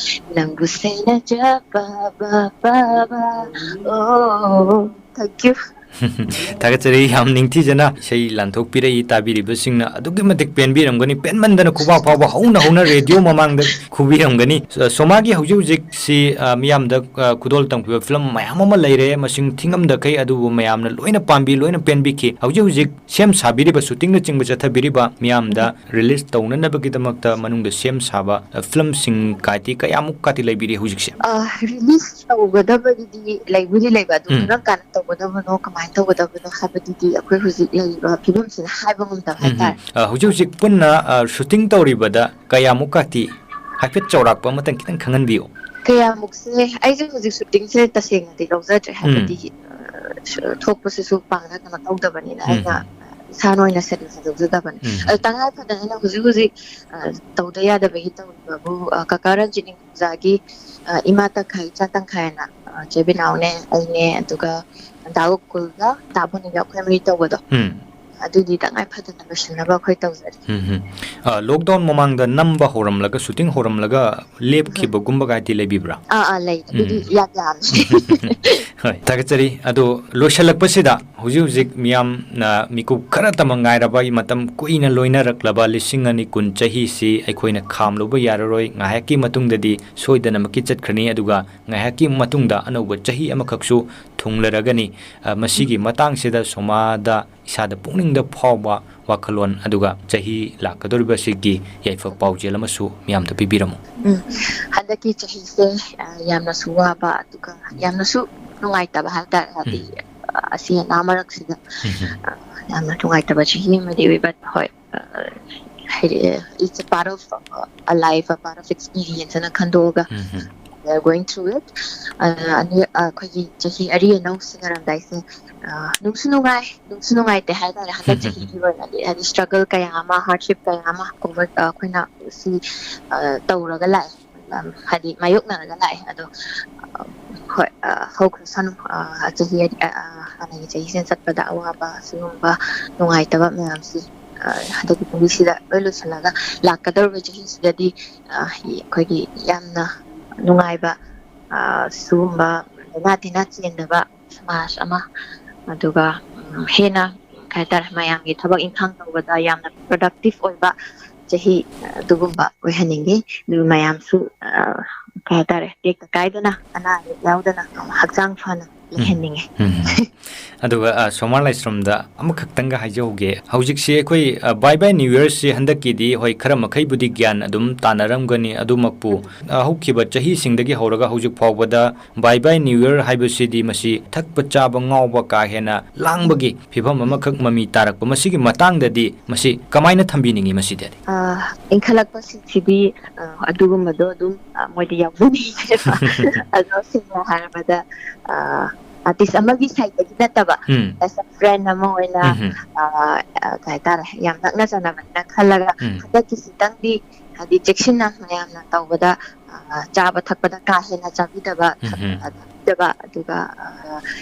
ꯅꯪꯕꯨ ꯁꯦꯟꯅꯖꯕ ꯕꯥ ꯕꯥ ꯕꯥ꯫ ꯑꯣ, thank you꯫ ꯊꯥꯒꯠꯆꯔꯤ, ꯌꯥꯝ ꯅꯤꯡꯊꯤꯖꯅ ꯏꯁꯩ ꯂꯥꯟꯊꯣꯛꯄꯤꯔꯛꯏ꯫ ꯇꯥꯕꯤꯔꯤꯕꯁꯤꯡꯅ ꯑꯗꯨꯛꯀꯤ ꯃꯇꯤꯛ ꯄꯦꯟꯕꯤꯔꯝꯒꯅꯤ, ꯄꯦꯟꯃꯟꯗꯅ ꯈꯨꯕꯥꯛ ꯐꯥꯎꯕ ꯍꯧꯅ ꯍꯧꯅ ꯔꯦꯗꯤꯑꯣ ꯃꯃꯥꯡꯗ ꯈꯨꯕꯤꯔꯝꯒꯅꯤ꯫ ꯁꯣꯃꯥꯒꯤ ꯍꯧꯖꯤꯛ ꯍꯧꯖꯤꯛꯁꯤ, ꯑ, ꯃꯤꯌꯥꯝꯗ, ꯑ, ꯈꯨꯗꯣꯜ ꯇꯝꯈꯤꯕ ꯐꯤꯂꯝ ꯃꯌꯥꯝ ꯑꯃ ꯂꯩꯔꯦ, ꯃꯁꯤꯡ ꯊꯤꯉꯝꯗꯈꯩ, ꯑꯗꯨꯕꯨ ꯃꯌꯥꯝꯅ ꯂꯣꯏꯅ ꯄꯥꯝꯕꯤ, ꯂꯣꯏꯅ ꯄꯦꯟꯕꯤꯈꯤ꯫ ꯍꯧꯖꯤꯛ ꯍꯧꯖꯤꯛ ꯁꯦꯝ ꯁꯥꯕꯤꯔꯤꯕ, ꯁꯨꯇꯤꯡꯅꯆꯤꯡꯕ ꯆꯠꯊꯕꯤꯔꯤꯕ ꯃꯤꯌꯥꯝꯗ ꯔꯤꯂꯤꯁ ꯇꯧꯅꯅꯕꯒꯤꯗꯃꯛꯇ ꯃꯅꯨꯡꯗ ꯁꯦꯝ ꯁꯥꯕ, ꯑ, ꯐꯤꯂꯝꯁꯤꯡ ꯀꯥꯏꯗꯤ ꯀꯌꯥꯃꯨꯛ ꯀꯥꯏꯗꯤ ꯂꯩꯕꯤꯔꯤ ꯍꯧꯖꯤꯛꯁꯦ? ꯑ, ꯔꯤꯂꯤꯁ ꯇꯧꯒꯗꯕꯒꯤꯗꯤ ꯂꯩꯕꯨꯗꯤ ꯂꯩꯕ, ꯑꯗꯨ ꯎꯝ꯫ ꯀꯔꯝ ꯀꯥꯟꯗ ꯇꯧꯒꯗꯕꯅꯣ, ꯀꯃꯥꯏꯅ ꯇꯧꯒꯗꯕꯅꯣ ꯍꯥꯏꯕꯗꯨꯗꯤ ꯑꯩꯈꯣꯏ ꯍꯧꯖꯤꯛ ꯂꯩꯔꯤꯕ ꯐꯤꯕꯝꯁꯤꯅ ꯍꯥꯏꯕ ꯉꯝꯗꯕ ꯎꯝ, ꯎꯝ꯫ ꯍꯥꯏꯇꯥꯔꯦ꯫ ꯑ, ꯍꯧꯖꯤꯛ ꯍꯧꯖꯤꯛ ꯄꯨꯟꯅ, ꯑ, ꯁꯨꯇꯤꯡ ꯇꯧꯔꯤꯕꯗ ꯀꯌꯥꯃꯨꯛ ꯀꯥꯏꯗꯤ ꯍꯥꯏꯐꯦꯠ ꯆꯥꯎꯔꯥꯛꯄ ꯑꯃꯇꯪ ꯈꯤꯇꯪ ꯈꯪꯍꯟꯕꯤꯌꯨ꯫ ꯀꯌꯥꯃꯨꯛꯁꯦ ꯑꯩꯁꯦ ꯍꯧꯖꯤꯛ ꯁꯨꯇꯤꯡꯁꯦ ꯇꯁꯦꯡꯅꯗꯤ ꯂꯧꯖꯗ꯭ꯔꯦ, ꯍꯥꯏꯕꯗꯤ ꯑ, ꯁ- ꯊꯣꯛꯄꯁꯤꯁꯨ ꯄꯥꯡꯅ ꯀꯩꯅꯣ ꯇꯧꯗꯕꯅꯤꯅ ꯎꯝ, ꯑꯩꯅ ꯎꯝ꯫ ꯏꯁꯥꯅ ꯑꯣꯏꯅ ꯁꯦꯔꯤꯌꯁ ꯂꯧꯖꯗꯕꯅꯤ꯫ ꯎꯝ꯫ ꯑꯗꯣ ꯇꯉꯥꯏ ꯐꯗꯅ ꯑꯩꯅ ꯍꯧꯖꯤꯛ ꯍꯧꯖꯤꯛ ꯑ, ꯇꯧꯗ ꯌꯥꯗꯕꯒꯤ ꯇꯧꯔꯤꯕꯕꯨ ꯑ, ꯀꯀꯥ ꯔꯟꯖꯤꯠ ꯅꯤꯡꯊꯧꯖꯥꯒꯤ ꯑ, ꯏꯃꯥ ꯇꯪꯈꯥꯏ ꯏꯆꯥ ꯇꯪꯈꯥꯏ ꯍꯥꯏꯅ ꯑ, ꯆꯦ ꯕꯤꯅꯥꯎꯅꯦ, ꯑꯩꯅꯦ, ꯑꯗꯨꯒ ꯗꯥ ꯒꯣꯀꯨꯜꯒ ꯗꯥ ꯕꯣꯅꯤꯒ ꯑꯩꯈꯣꯏ ꯃꯔꯤ ꯇꯧꯕꯗꯣ꯫ ꯎꯝ꯫ ꯑꯗꯨꯗꯤ ꯇꯉꯥꯏ ꯐꯗꯅ ꯂꯣꯏꯁꯤꯟꯅꯕ ꯑꯩꯈꯣꯏ ꯇꯧꯖꯔꯤ꯫ ꯎꯝ, ꯎꯝ꯫ ꯑ, ꯂꯣꯛꯗꯥꯎꯟ ꯃꯃꯥꯡꯗ ꯅꯝꯕ ꯍꯧꯔꯝꯂꯒ, ꯁꯨꯇꯤꯡ ꯍꯧꯔꯝꯂꯒ ꯂꯦꯞꯈꯤꯕꯒꯨꯝꯕ ꯀꯥꯏꯗꯤ ꯂꯩꯕꯤꯕ꯭ꯔꯥ? ꯑꯥ, ꯑꯥ, ꯂꯩ꯫ ꯑꯗꯨꯗꯤ ꯎꯝ꯫ ꯌꯥꯝ ꯌꯥꯝꯃꯤ꯫ ꯍꯣꯏ, ꯊꯥꯒꯠꯆꯔꯤ꯫ ꯑꯗꯣ ꯂꯣꯏꯁꯤꯜꯂꯛꯄꯁꯤꯗ ꯍꯧꯖꯤꯛ ꯍꯧꯖꯤꯛ ꯃꯤꯌꯥꯝꯅ ꯃꯤꯀꯨꯞ ꯈꯔꯇꯃꯛ ꯉꯥꯏꯔꯕ ꯃꯇꯝ ꯀꯨꯏꯅ ꯂꯣꯏꯅꯔꯛꯂꯕ ꯂꯤꯁꯤꯡ ꯑꯅꯤ ꯀꯨꯟ ꯆꯍꯤꯁꯤ ꯑꯩꯈꯣꯏꯅ ꯈꯥꯝꯂꯨꯕ ꯌꯥꯔꯔꯣꯏ꯫ ꯉꯥꯏꯍꯥꯛꯀꯤ ꯃꯇꯨꯡꯗꯗꯤ ꯁꯣꯏꯗꯅꯃꯛꯀꯤ ꯆꯠꯈ꯭ꯔꯅꯤ, ꯑꯗꯨꯒ ꯉꯥꯏꯍꯥꯛꯀꯤ ꯃꯇꯨꯡꯗ ꯑꯅꯧꯕ ꯆꯍꯤ ꯑꯃꯈꯛꯁꯨ ꯊꯨꯡꯂꯔꯒꯅꯤ꯫ ꯑ, ꯃꯁꯤꯒꯤ ꯃꯇꯥꯡꯁꯤꯗ ꯁꯣꯃꯥꯗ ꯏꯁꯥꯗ ꯄꯨꯛꯅꯤꯡꯗ ꯐꯥꯎꯕ ꯋꯥꯈꯜꯂꯣꯟ, ꯑꯗꯨꯒ ꯆꯍꯤ ꯂꯥꯛꯀꯗꯧꯔꯤꯕꯁꯤꯒꯤ ꯌꯥꯏꯐ ꯄꯥꯎꯖꯦꯜ ꯑꯃꯁꯨ ꯃꯤꯌꯥꯝꯗ ꯄꯤꯕꯤꯔꯝꯃꯨ꯫ ꯎꯝ, ꯍꯟꯗꯛꯀꯤ ꯆꯍꯤꯁꯦ ꯑ, ꯌꯥꯝꯅꯁꯨ ꯋꯥꯕ, ꯑꯗꯨꯒ ꯌꯥꯝꯅꯁꯨ ꯅꯨꯡꯉꯥꯏꯇꯕ ꯍꯥꯏꯇꯥꯔꯦ, ꯍꯥꯏꯗꯤ ꯎꯝ꯫ ꯑ, ꯑꯁꯤ ꯑꯅꯥ ꯃꯔꯛꯁꯤꯗ ꯎꯝ꯫ ꯑ, ꯌꯥꯝꯅ ꯅꯨꯡꯉꯥꯏꯇꯕ ꯆꯍꯤ ꯑꯃꯗꯤ ꯑꯣꯏꯕ꯫ ꯍꯣꯏ, ꯑ, ꯍꯥꯏꯗꯤ, it's a part of, uh, a life, a part of experience ꯑꯅ ꯈꯟꯗꯣꯛꯑꯒ ꯎꯝ꯫ We are going through it. ꯑ, ꯑꯅꯤ, ꯑ, ꯑꯩꯈꯣꯏꯒꯤ ꯆꯍꯤ ꯑꯔꯤ ꯑꯅꯧ ꯁꯤꯟꯅꯔꯝꯗꯥꯏꯁꯦ, ꯑ, ꯅꯨꯡꯁꯨ ꯅꯨꯡꯉꯥꯏ, ꯅꯨꯡꯁꯨ ꯅꯨꯡꯉꯥꯏꯇꯦ ꯍꯥꯏꯇꯥꯔꯦ꯫ ꯍꯟꯗꯛ ꯆꯍꯤꯒꯤ ꯑꯣꯏꯅꯗꯤ ꯍꯥꯏꯗꯤ ꯁ꯭ꯇ꯭ꯔꯒꯜ ꯀꯌꯥ ꯑꯃ, ꯍꯥꯔꯗꯁꯤꯞ ꯀꯌꯥ ꯑꯃ ꯑꯣꯚꯔ, ꯑ, ꯑꯩꯈꯣꯏꯅ ꯁꯤ, ꯑ, ꯇꯧꯔꯒ ꯂꯥꯛꯑꯦ꯫ ꯎꯝ, ꯍꯥꯏꯗꯤ ꯃꯥꯌꯣꯛꯅꯔꯒ ꯂꯥꯛꯑꯦ꯫ ꯑꯗꯣ, ꯑ, ꯍꯣꯏ, ꯑ, ꯍꯧꯈ꯭ꯔꯁꯅꯨ꯫ ꯑ, ꯆꯍꯤ ꯑꯔꯤ-, ꯑ, ꯑ, ꯍꯥꯟꯅꯒꯤ ꯆꯍꯤꯁꯤꯅ ꯆꯠꯄꯗ ꯑꯋꯥꯕ, ꯁꯤꯒꯨꯝꯕ ꯅꯨꯡꯉꯥꯏꯇꯕ ꯃꯌꯥꯝꯁꯤ, ꯑ, ꯍꯟꯗꯛꯀꯤ ꯆꯍꯤꯁꯤꯗ ꯂꯣꯏ ꯂꯣꯏꯁꯤꯜꯂꯒ ꯂꯥꯛꯀꯗꯧꯔꯤꯕ ꯆꯍꯤꯁꯤꯗꯗꯤ, ꯑ, ꯑꯩꯈꯣꯏꯒꯤ ꯌꯥꯝꯅ ꯅꯨꯡꯉꯥꯏꯕ, ꯑ, ꯁꯤꯒꯨꯝꯕ ꯂꯥꯏꯅꯥ ꯇꯤꯟꯅꯥ ꯆꯦꯟꯗꯕ ꯁꯃꯥꯖ ꯑꯃ, ꯑꯗꯨꯒ, ꯎꯝ, ꯍꯦꯟꯅ, ꯀꯩ ꯍꯥꯏꯇꯥꯔꯦ, ꯃꯌꯥꯝꯒꯤ ꯊꯕꯛ ꯏꯪꯈꯥꯡ ꯇꯧꯕꯗ ꯌꯥꯝꯅ ꯄ꯭ꯔꯗꯛꯇꯤꯚ ꯑꯣꯏꯕ ꯆꯍꯤ, ꯑ, ꯑꯗꯨꯒꯨꯝꯕ ꯑꯣꯏꯍꯟꯅꯤꯡꯉꯤ꯫ ꯑꯗꯨꯒ ꯃꯌꯥꯝꯁꯨ, ꯑ, ꯀꯩ ꯍꯥꯏꯇꯥꯔꯦ, ꯇꯦꯛꯇ ꯀꯥꯏꯗꯅ, ꯑꯅꯥ ꯑꯌꯦꯛ ꯌꯥꯎꯗꯅ, ꯍꯛꯆꯥꯡ ꯐꯅ ꯂꯩꯍꯟꯅꯤꯡꯉꯦ꯫ ꯎꯝ꯫ ꯑꯗꯨꯒ, ꯑ, ꯁꯣꯃꯥ ꯂꯥꯏꯁ꯭ꯔꯝꯗ ꯑꯃꯈꯛꯇꯪꯒ ꯍꯥꯏꯖꯍꯧꯒꯦ꯫ ꯍꯧꯖꯤꯛꯁꯤ ꯑꯩꯈꯣꯏ, ꯑ, Bye Bye New Year ꯁꯤ ꯍꯟꯗꯛꯀꯤꯗꯤ, ꯍꯣꯏ, ꯈꯔ ꯃꯈꯩꯕꯨꯗꯤ ꯒ꯭ꯌꯥꯟ ꯑꯗꯨꯝ ꯇꯥꯅꯔꯝꯒꯅꯤ꯫ ꯑꯗꯨꯃꯛꯄꯨ, ꯑ, ꯍꯧꯈꯤꯕ ꯆꯍꯤꯁꯤꯡꯗꯒꯤ ꯍꯧꯔꯒ ꯍꯧꯖꯤꯛ ꯐꯥꯎꯕꯗ Bye Bye New Year ꯍꯥꯏꯕꯁꯤꯗꯤ ꯃꯁꯤ ꯊꯛꯄ ꯆꯥꯕ ꯉꯥꯎꯕ ꯀꯥ ꯍꯦꯟꯅ ꯂꯥꯡꯕꯒꯤ ꯐꯤꯕꯝ ꯑꯃꯈꯛ ꯃꯃꯤ ꯇꯥꯔꯛꯄ꯫ ꯃꯁꯤꯒꯤ ꯃꯇꯥꯡꯗꯗꯤ ꯃꯁꯤ ꯀꯃꯥꯏꯅ ꯊꯝꯕꯤꯅꯤꯡꯉꯤ ꯃꯁꯤꯗꯗꯤ? ꯑ, ꯏꯟꯈꯠꯂꯛꯄꯁꯤꯡꯁꯤꯗꯤ, ꯑ, ꯑꯗꯨꯒꯨꯝꯕꯗꯣ ꯑꯗꯨꯝ, ꯑ, ꯃꯣꯏꯗꯤ ꯌꯥꯎꯖꯅꯤꯡꯉꯦꯕ꯫ ꯑꯗꯣ ꯁꯦꯡꯅ ꯍꯥꯏꯔꯕꯗ, ꯑ, artist ꯑꯃꯒꯤ side ꯇꯒꯤ ꯅꯠꯇꯕ, ꯎꯝ꯫ As a friend ꯑꯃ ꯑꯣꯏꯅ, ꯎꯝ꯫ ꯑ, ꯑ, ꯀꯩ ꯍꯥꯏꯇꯥꯔꯦ, ꯌꯥꯝ ꯅꯛꯅ ꯆꯥꯟꯅꯕꯅꯤꯅ ꯈꯜꯂꯒ, ꯎꯝ꯫ ꯍꯟꯗꯛꯀꯤꯁꯤꯇꯪꯗꯤ, ꯍꯥꯏꯗꯤ, ꯆꯦꯛꯁꯤꯟꯅ ꯃꯌꯥꯝꯅ ꯇꯧꯕꯗ, ꯑ, ꯆꯥꯕ ꯊꯛꯄꯗ ꯀꯥ ꯍꯦꯟꯅ ꯆꯥꯕꯤꯗꯕ, ꯎꯝ꯫ ꯊꯛ-, ꯑ, ꯆꯥꯕꯤꯗꯕ, ꯑꯗꯨꯒ, ꯑ,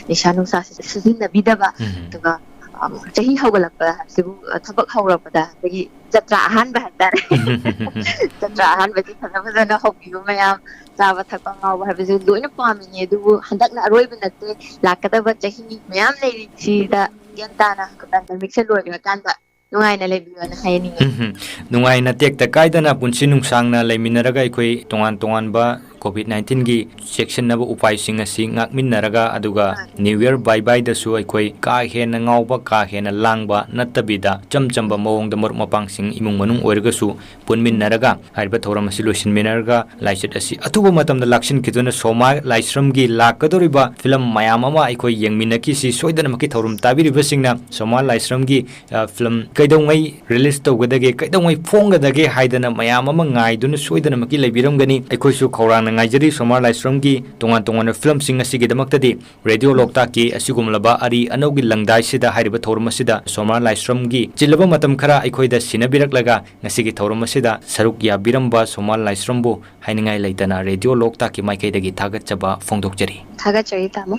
ꯅꯤꯁꯥ ꯅꯨꯡꯁꯥꯁꯤ ꯁꯤꯖꯤꯟꯅꯕꯤꯗꯕ, ꯎꯝ꯫ ꯑꯗꯨꯒ, ꯑ, ꯆꯍꯤ ꯍꯧꯒꯠꯂꯛꯄ ꯍꯥꯏꯕꯁꯤꯕꯨ, ꯑ, ꯊꯕꯛ ꯍꯧꯔꯛꯄꯗ ꯑꯩꯈꯣꯏꯒꯤ ꯖꯇ꯭ꯔꯥ ꯑꯍꯥꯟꯕ ꯍꯥꯏꯇꯥꯔꯦ꯫ ꯖꯇ꯭ꯔꯥ ꯑꯍꯥꯟꯕꯗꯤ ꯐꯖ ꯐꯖꯅ ꯍꯧꯕꯤꯌꯨ ꯃꯌꯥꯝ꯫ ꯆꯥꯕ ꯊꯛꯄ ꯉꯥꯎꯕ ꯍꯥꯏꯕꯁꯤ ꯂꯣꯏꯅ ꯄꯥꯝꯃꯤꯅꯦ, ꯑꯗꯨꯕꯨ ꯍꯟꯗꯛꯅ ꯑꯔꯣꯏꯕ ꯅꯠꯇꯦ, ꯂꯥꯛꯀꯗꯕ ꯆꯍꯤ ꯃꯌꯥꯝ ꯂꯩꯔꯤꯁꯤꯗ ꯒ꯭ꯌꯥꯟ ꯇꯥꯅ pandemic ꯁꯦ ꯂꯣꯏꯈ꯭ꯔꯀꯥꯟꯗ ꯅꯨꯡꯉꯥꯏꯅ ꯂꯩꯕꯤꯌꯣꯅ ꯍꯥꯏꯅꯤꯡꯉꯤ꯫ ꯎꯝ꯫ ꯅꯨꯡꯉꯥꯏꯅ ꯇꯦꯛꯇ ꯀꯥꯏꯗꯅ ꯄꯨꯟꯁꯤ ꯅꯨꯡꯁꯥꯡꯅ ꯂꯩꯃꯤꯟꯅꯔꯒ ꯑꯩꯈꯣꯏ ꯇꯣꯉꯥꯟ ꯇꯣꯉꯥꯟꯕ COVID nineteen ꯒꯤ ꯆꯦꯛꯁꯤꯟꯅꯕ ꯎꯄꯥꯏꯁꯤꯡ ꯑꯁꯤ ꯉꯥꯛꯃꯤꯟꯅꯔꯒ, ꯑꯗꯨꯒ ꯑꯥ꯫ New Year Bye Bye ꯗꯁꯨ ꯑꯩꯈꯣꯏ ꯀꯥ ꯍꯦꯟꯅ ꯉꯥꯎꯕ, ꯀꯥ ꯍꯦꯟꯅ ꯂꯥꯡꯕ ꯅꯠꯇꯕꯤꯗ, ꯏꯆꯝ ꯆꯝꯕ ꯃꯑꯣꯡꯗ ꯃꯔꯨꯞ ꯃꯄꯥꯡꯁꯤꯡ, ꯏꯃꯨꯡ ꯃꯅꯨꯡ ꯑꯣꯏꯔꯒꯁꯨ ꯄꯨꯟꯃꯤꯟꯅꯔꯒ ꯍꯥꯏꯔꯤꯕ ꯊꯧꯔꯝ ꯑꯁꯤ ꯂꯣꯏꯁꯤꯟꯃꯤꯟꯅꯔꯒ, ꯂꯥꯏꯆꯠ ꯑꯁꯤ ꯑꯊꯨꯕ ꯃꯇꯝꯗ ꯂꯥꯛꯁꯤꯟꯈꯤꯗꯨꯅ ꯁꯣꯃꯥ ꯂꯥꯏꯁ꯭ꯔꯝꯒꯤ ꯂꯥꯛꯀꯗꯧꯔꯤꯕ ꯐꯤꯂꯝ ꯃꯌꯥꯝ ꯑꯃ ꯑꯩꯈꯣꯏ ꯌꯦꯡꯃꯤꯟꯅꯈꯤꯁꯤ꯫ ꯁꯣꯏꯗꯅꯃꯛꯀꯤ ꯊꯧꯔꯝ ꯇꯥꯕꯤꯔꯤꯕꯁꯤꯡꯅ ꯁꯣꯃꯥ ꯂꯥꯏꯁ꯭ꯔꯝꯒꯤ, ꯑ, ꯐꯤꯂꯝ ꯀꯩꯗꯧꯉꯩ release ꯇꯧꯒꯗꯒꯦ, ꯀꯩꯗꯧꯉꯩ ꯐꯣꯡꯒꯗꯒꯦ ꯍꯥꯏꯗꯅ ꯃꯌꯥꯝ ꯑꯃ ꯉꯥꯏꯗꯨꯅ ꯁꯣꯏꯗꯅꯃꯛꯀꯤ ꯂꯩꯕꯤꯔꯝꯒꯅꯤ꯫ ꯑꯩꯈꯣꯏꯁꯨ ꯈꯧꯔꯥꯡꯅ ꯉꯥꯏꯖꯔꯤ ꯁꯣꯃꯥ ꯂꯥꯏꯁ꯭ꯔꯝꯒꯤ ꯇꯣꯉꯥꯟ ꯇꯣꯉꯥꯟꯕ ꯐꯤꯂꯝꯁꯤꯡ ꯑꯁꯤꯒꯤꯗꯃꯛꯇꯗꯤ꯫ ꯔꯦꯗꯤꯑꯣ ꯂꯣꯛꯇꯥꯛꯀꯤ ꯑꯁꯤꯒꯨꯝꯂꯕ ꯑꯔꯤ ꯑꯅꯧꯒꯤ ꯂꯪꯗꯥꯏꯁꯤꯗ ꯍꯥꯏꯔꯤꯕ ꯊꯧꯔꯝ ꯑꯁꯤꯗ ꯁꯣꯃꯥ ꯂꯥꯏꯁ꯭ꯔꯝꯒꯤ ꯆꯤꯜꯂꯕ ꯃꯇꯝ ꯈꯔ ꯑꯩꯈꯣꯏꯗ ꯁꯤꯟꯅꯕꯤꯔꯛꯂꯒ ꯉꯁꯤꯒꯤ ꯊꯧꯔꯝ ꯑꯁꯤꯗ ꯁꯔꯨꯛ ꯌꯥꯕꯤꯔꯝꯕ ꯁꯣꯃꯥ ꯂꯥꯏꯁ꯭ꯔꯝꯕꯨ ꯍꯥꯏꯅꯤꯡꯉꯥꯏ ꯂꯩꯇꯅ ꯔꯦꯗꯤꯑꯣ ꯂꯣꯛꯇꯥꯛꯀꯤ ꯃꯥꯏꯀꯩꯗꯒꯤ ꯊꯥꯒꯠꯆꯕ ꯐꯣꯡꯗꯣꯛꯆꯔꯤ꯫ ꯊꯥꯒꯠꯆꯔꯤ, ꯇꯥꯃꯣ꯫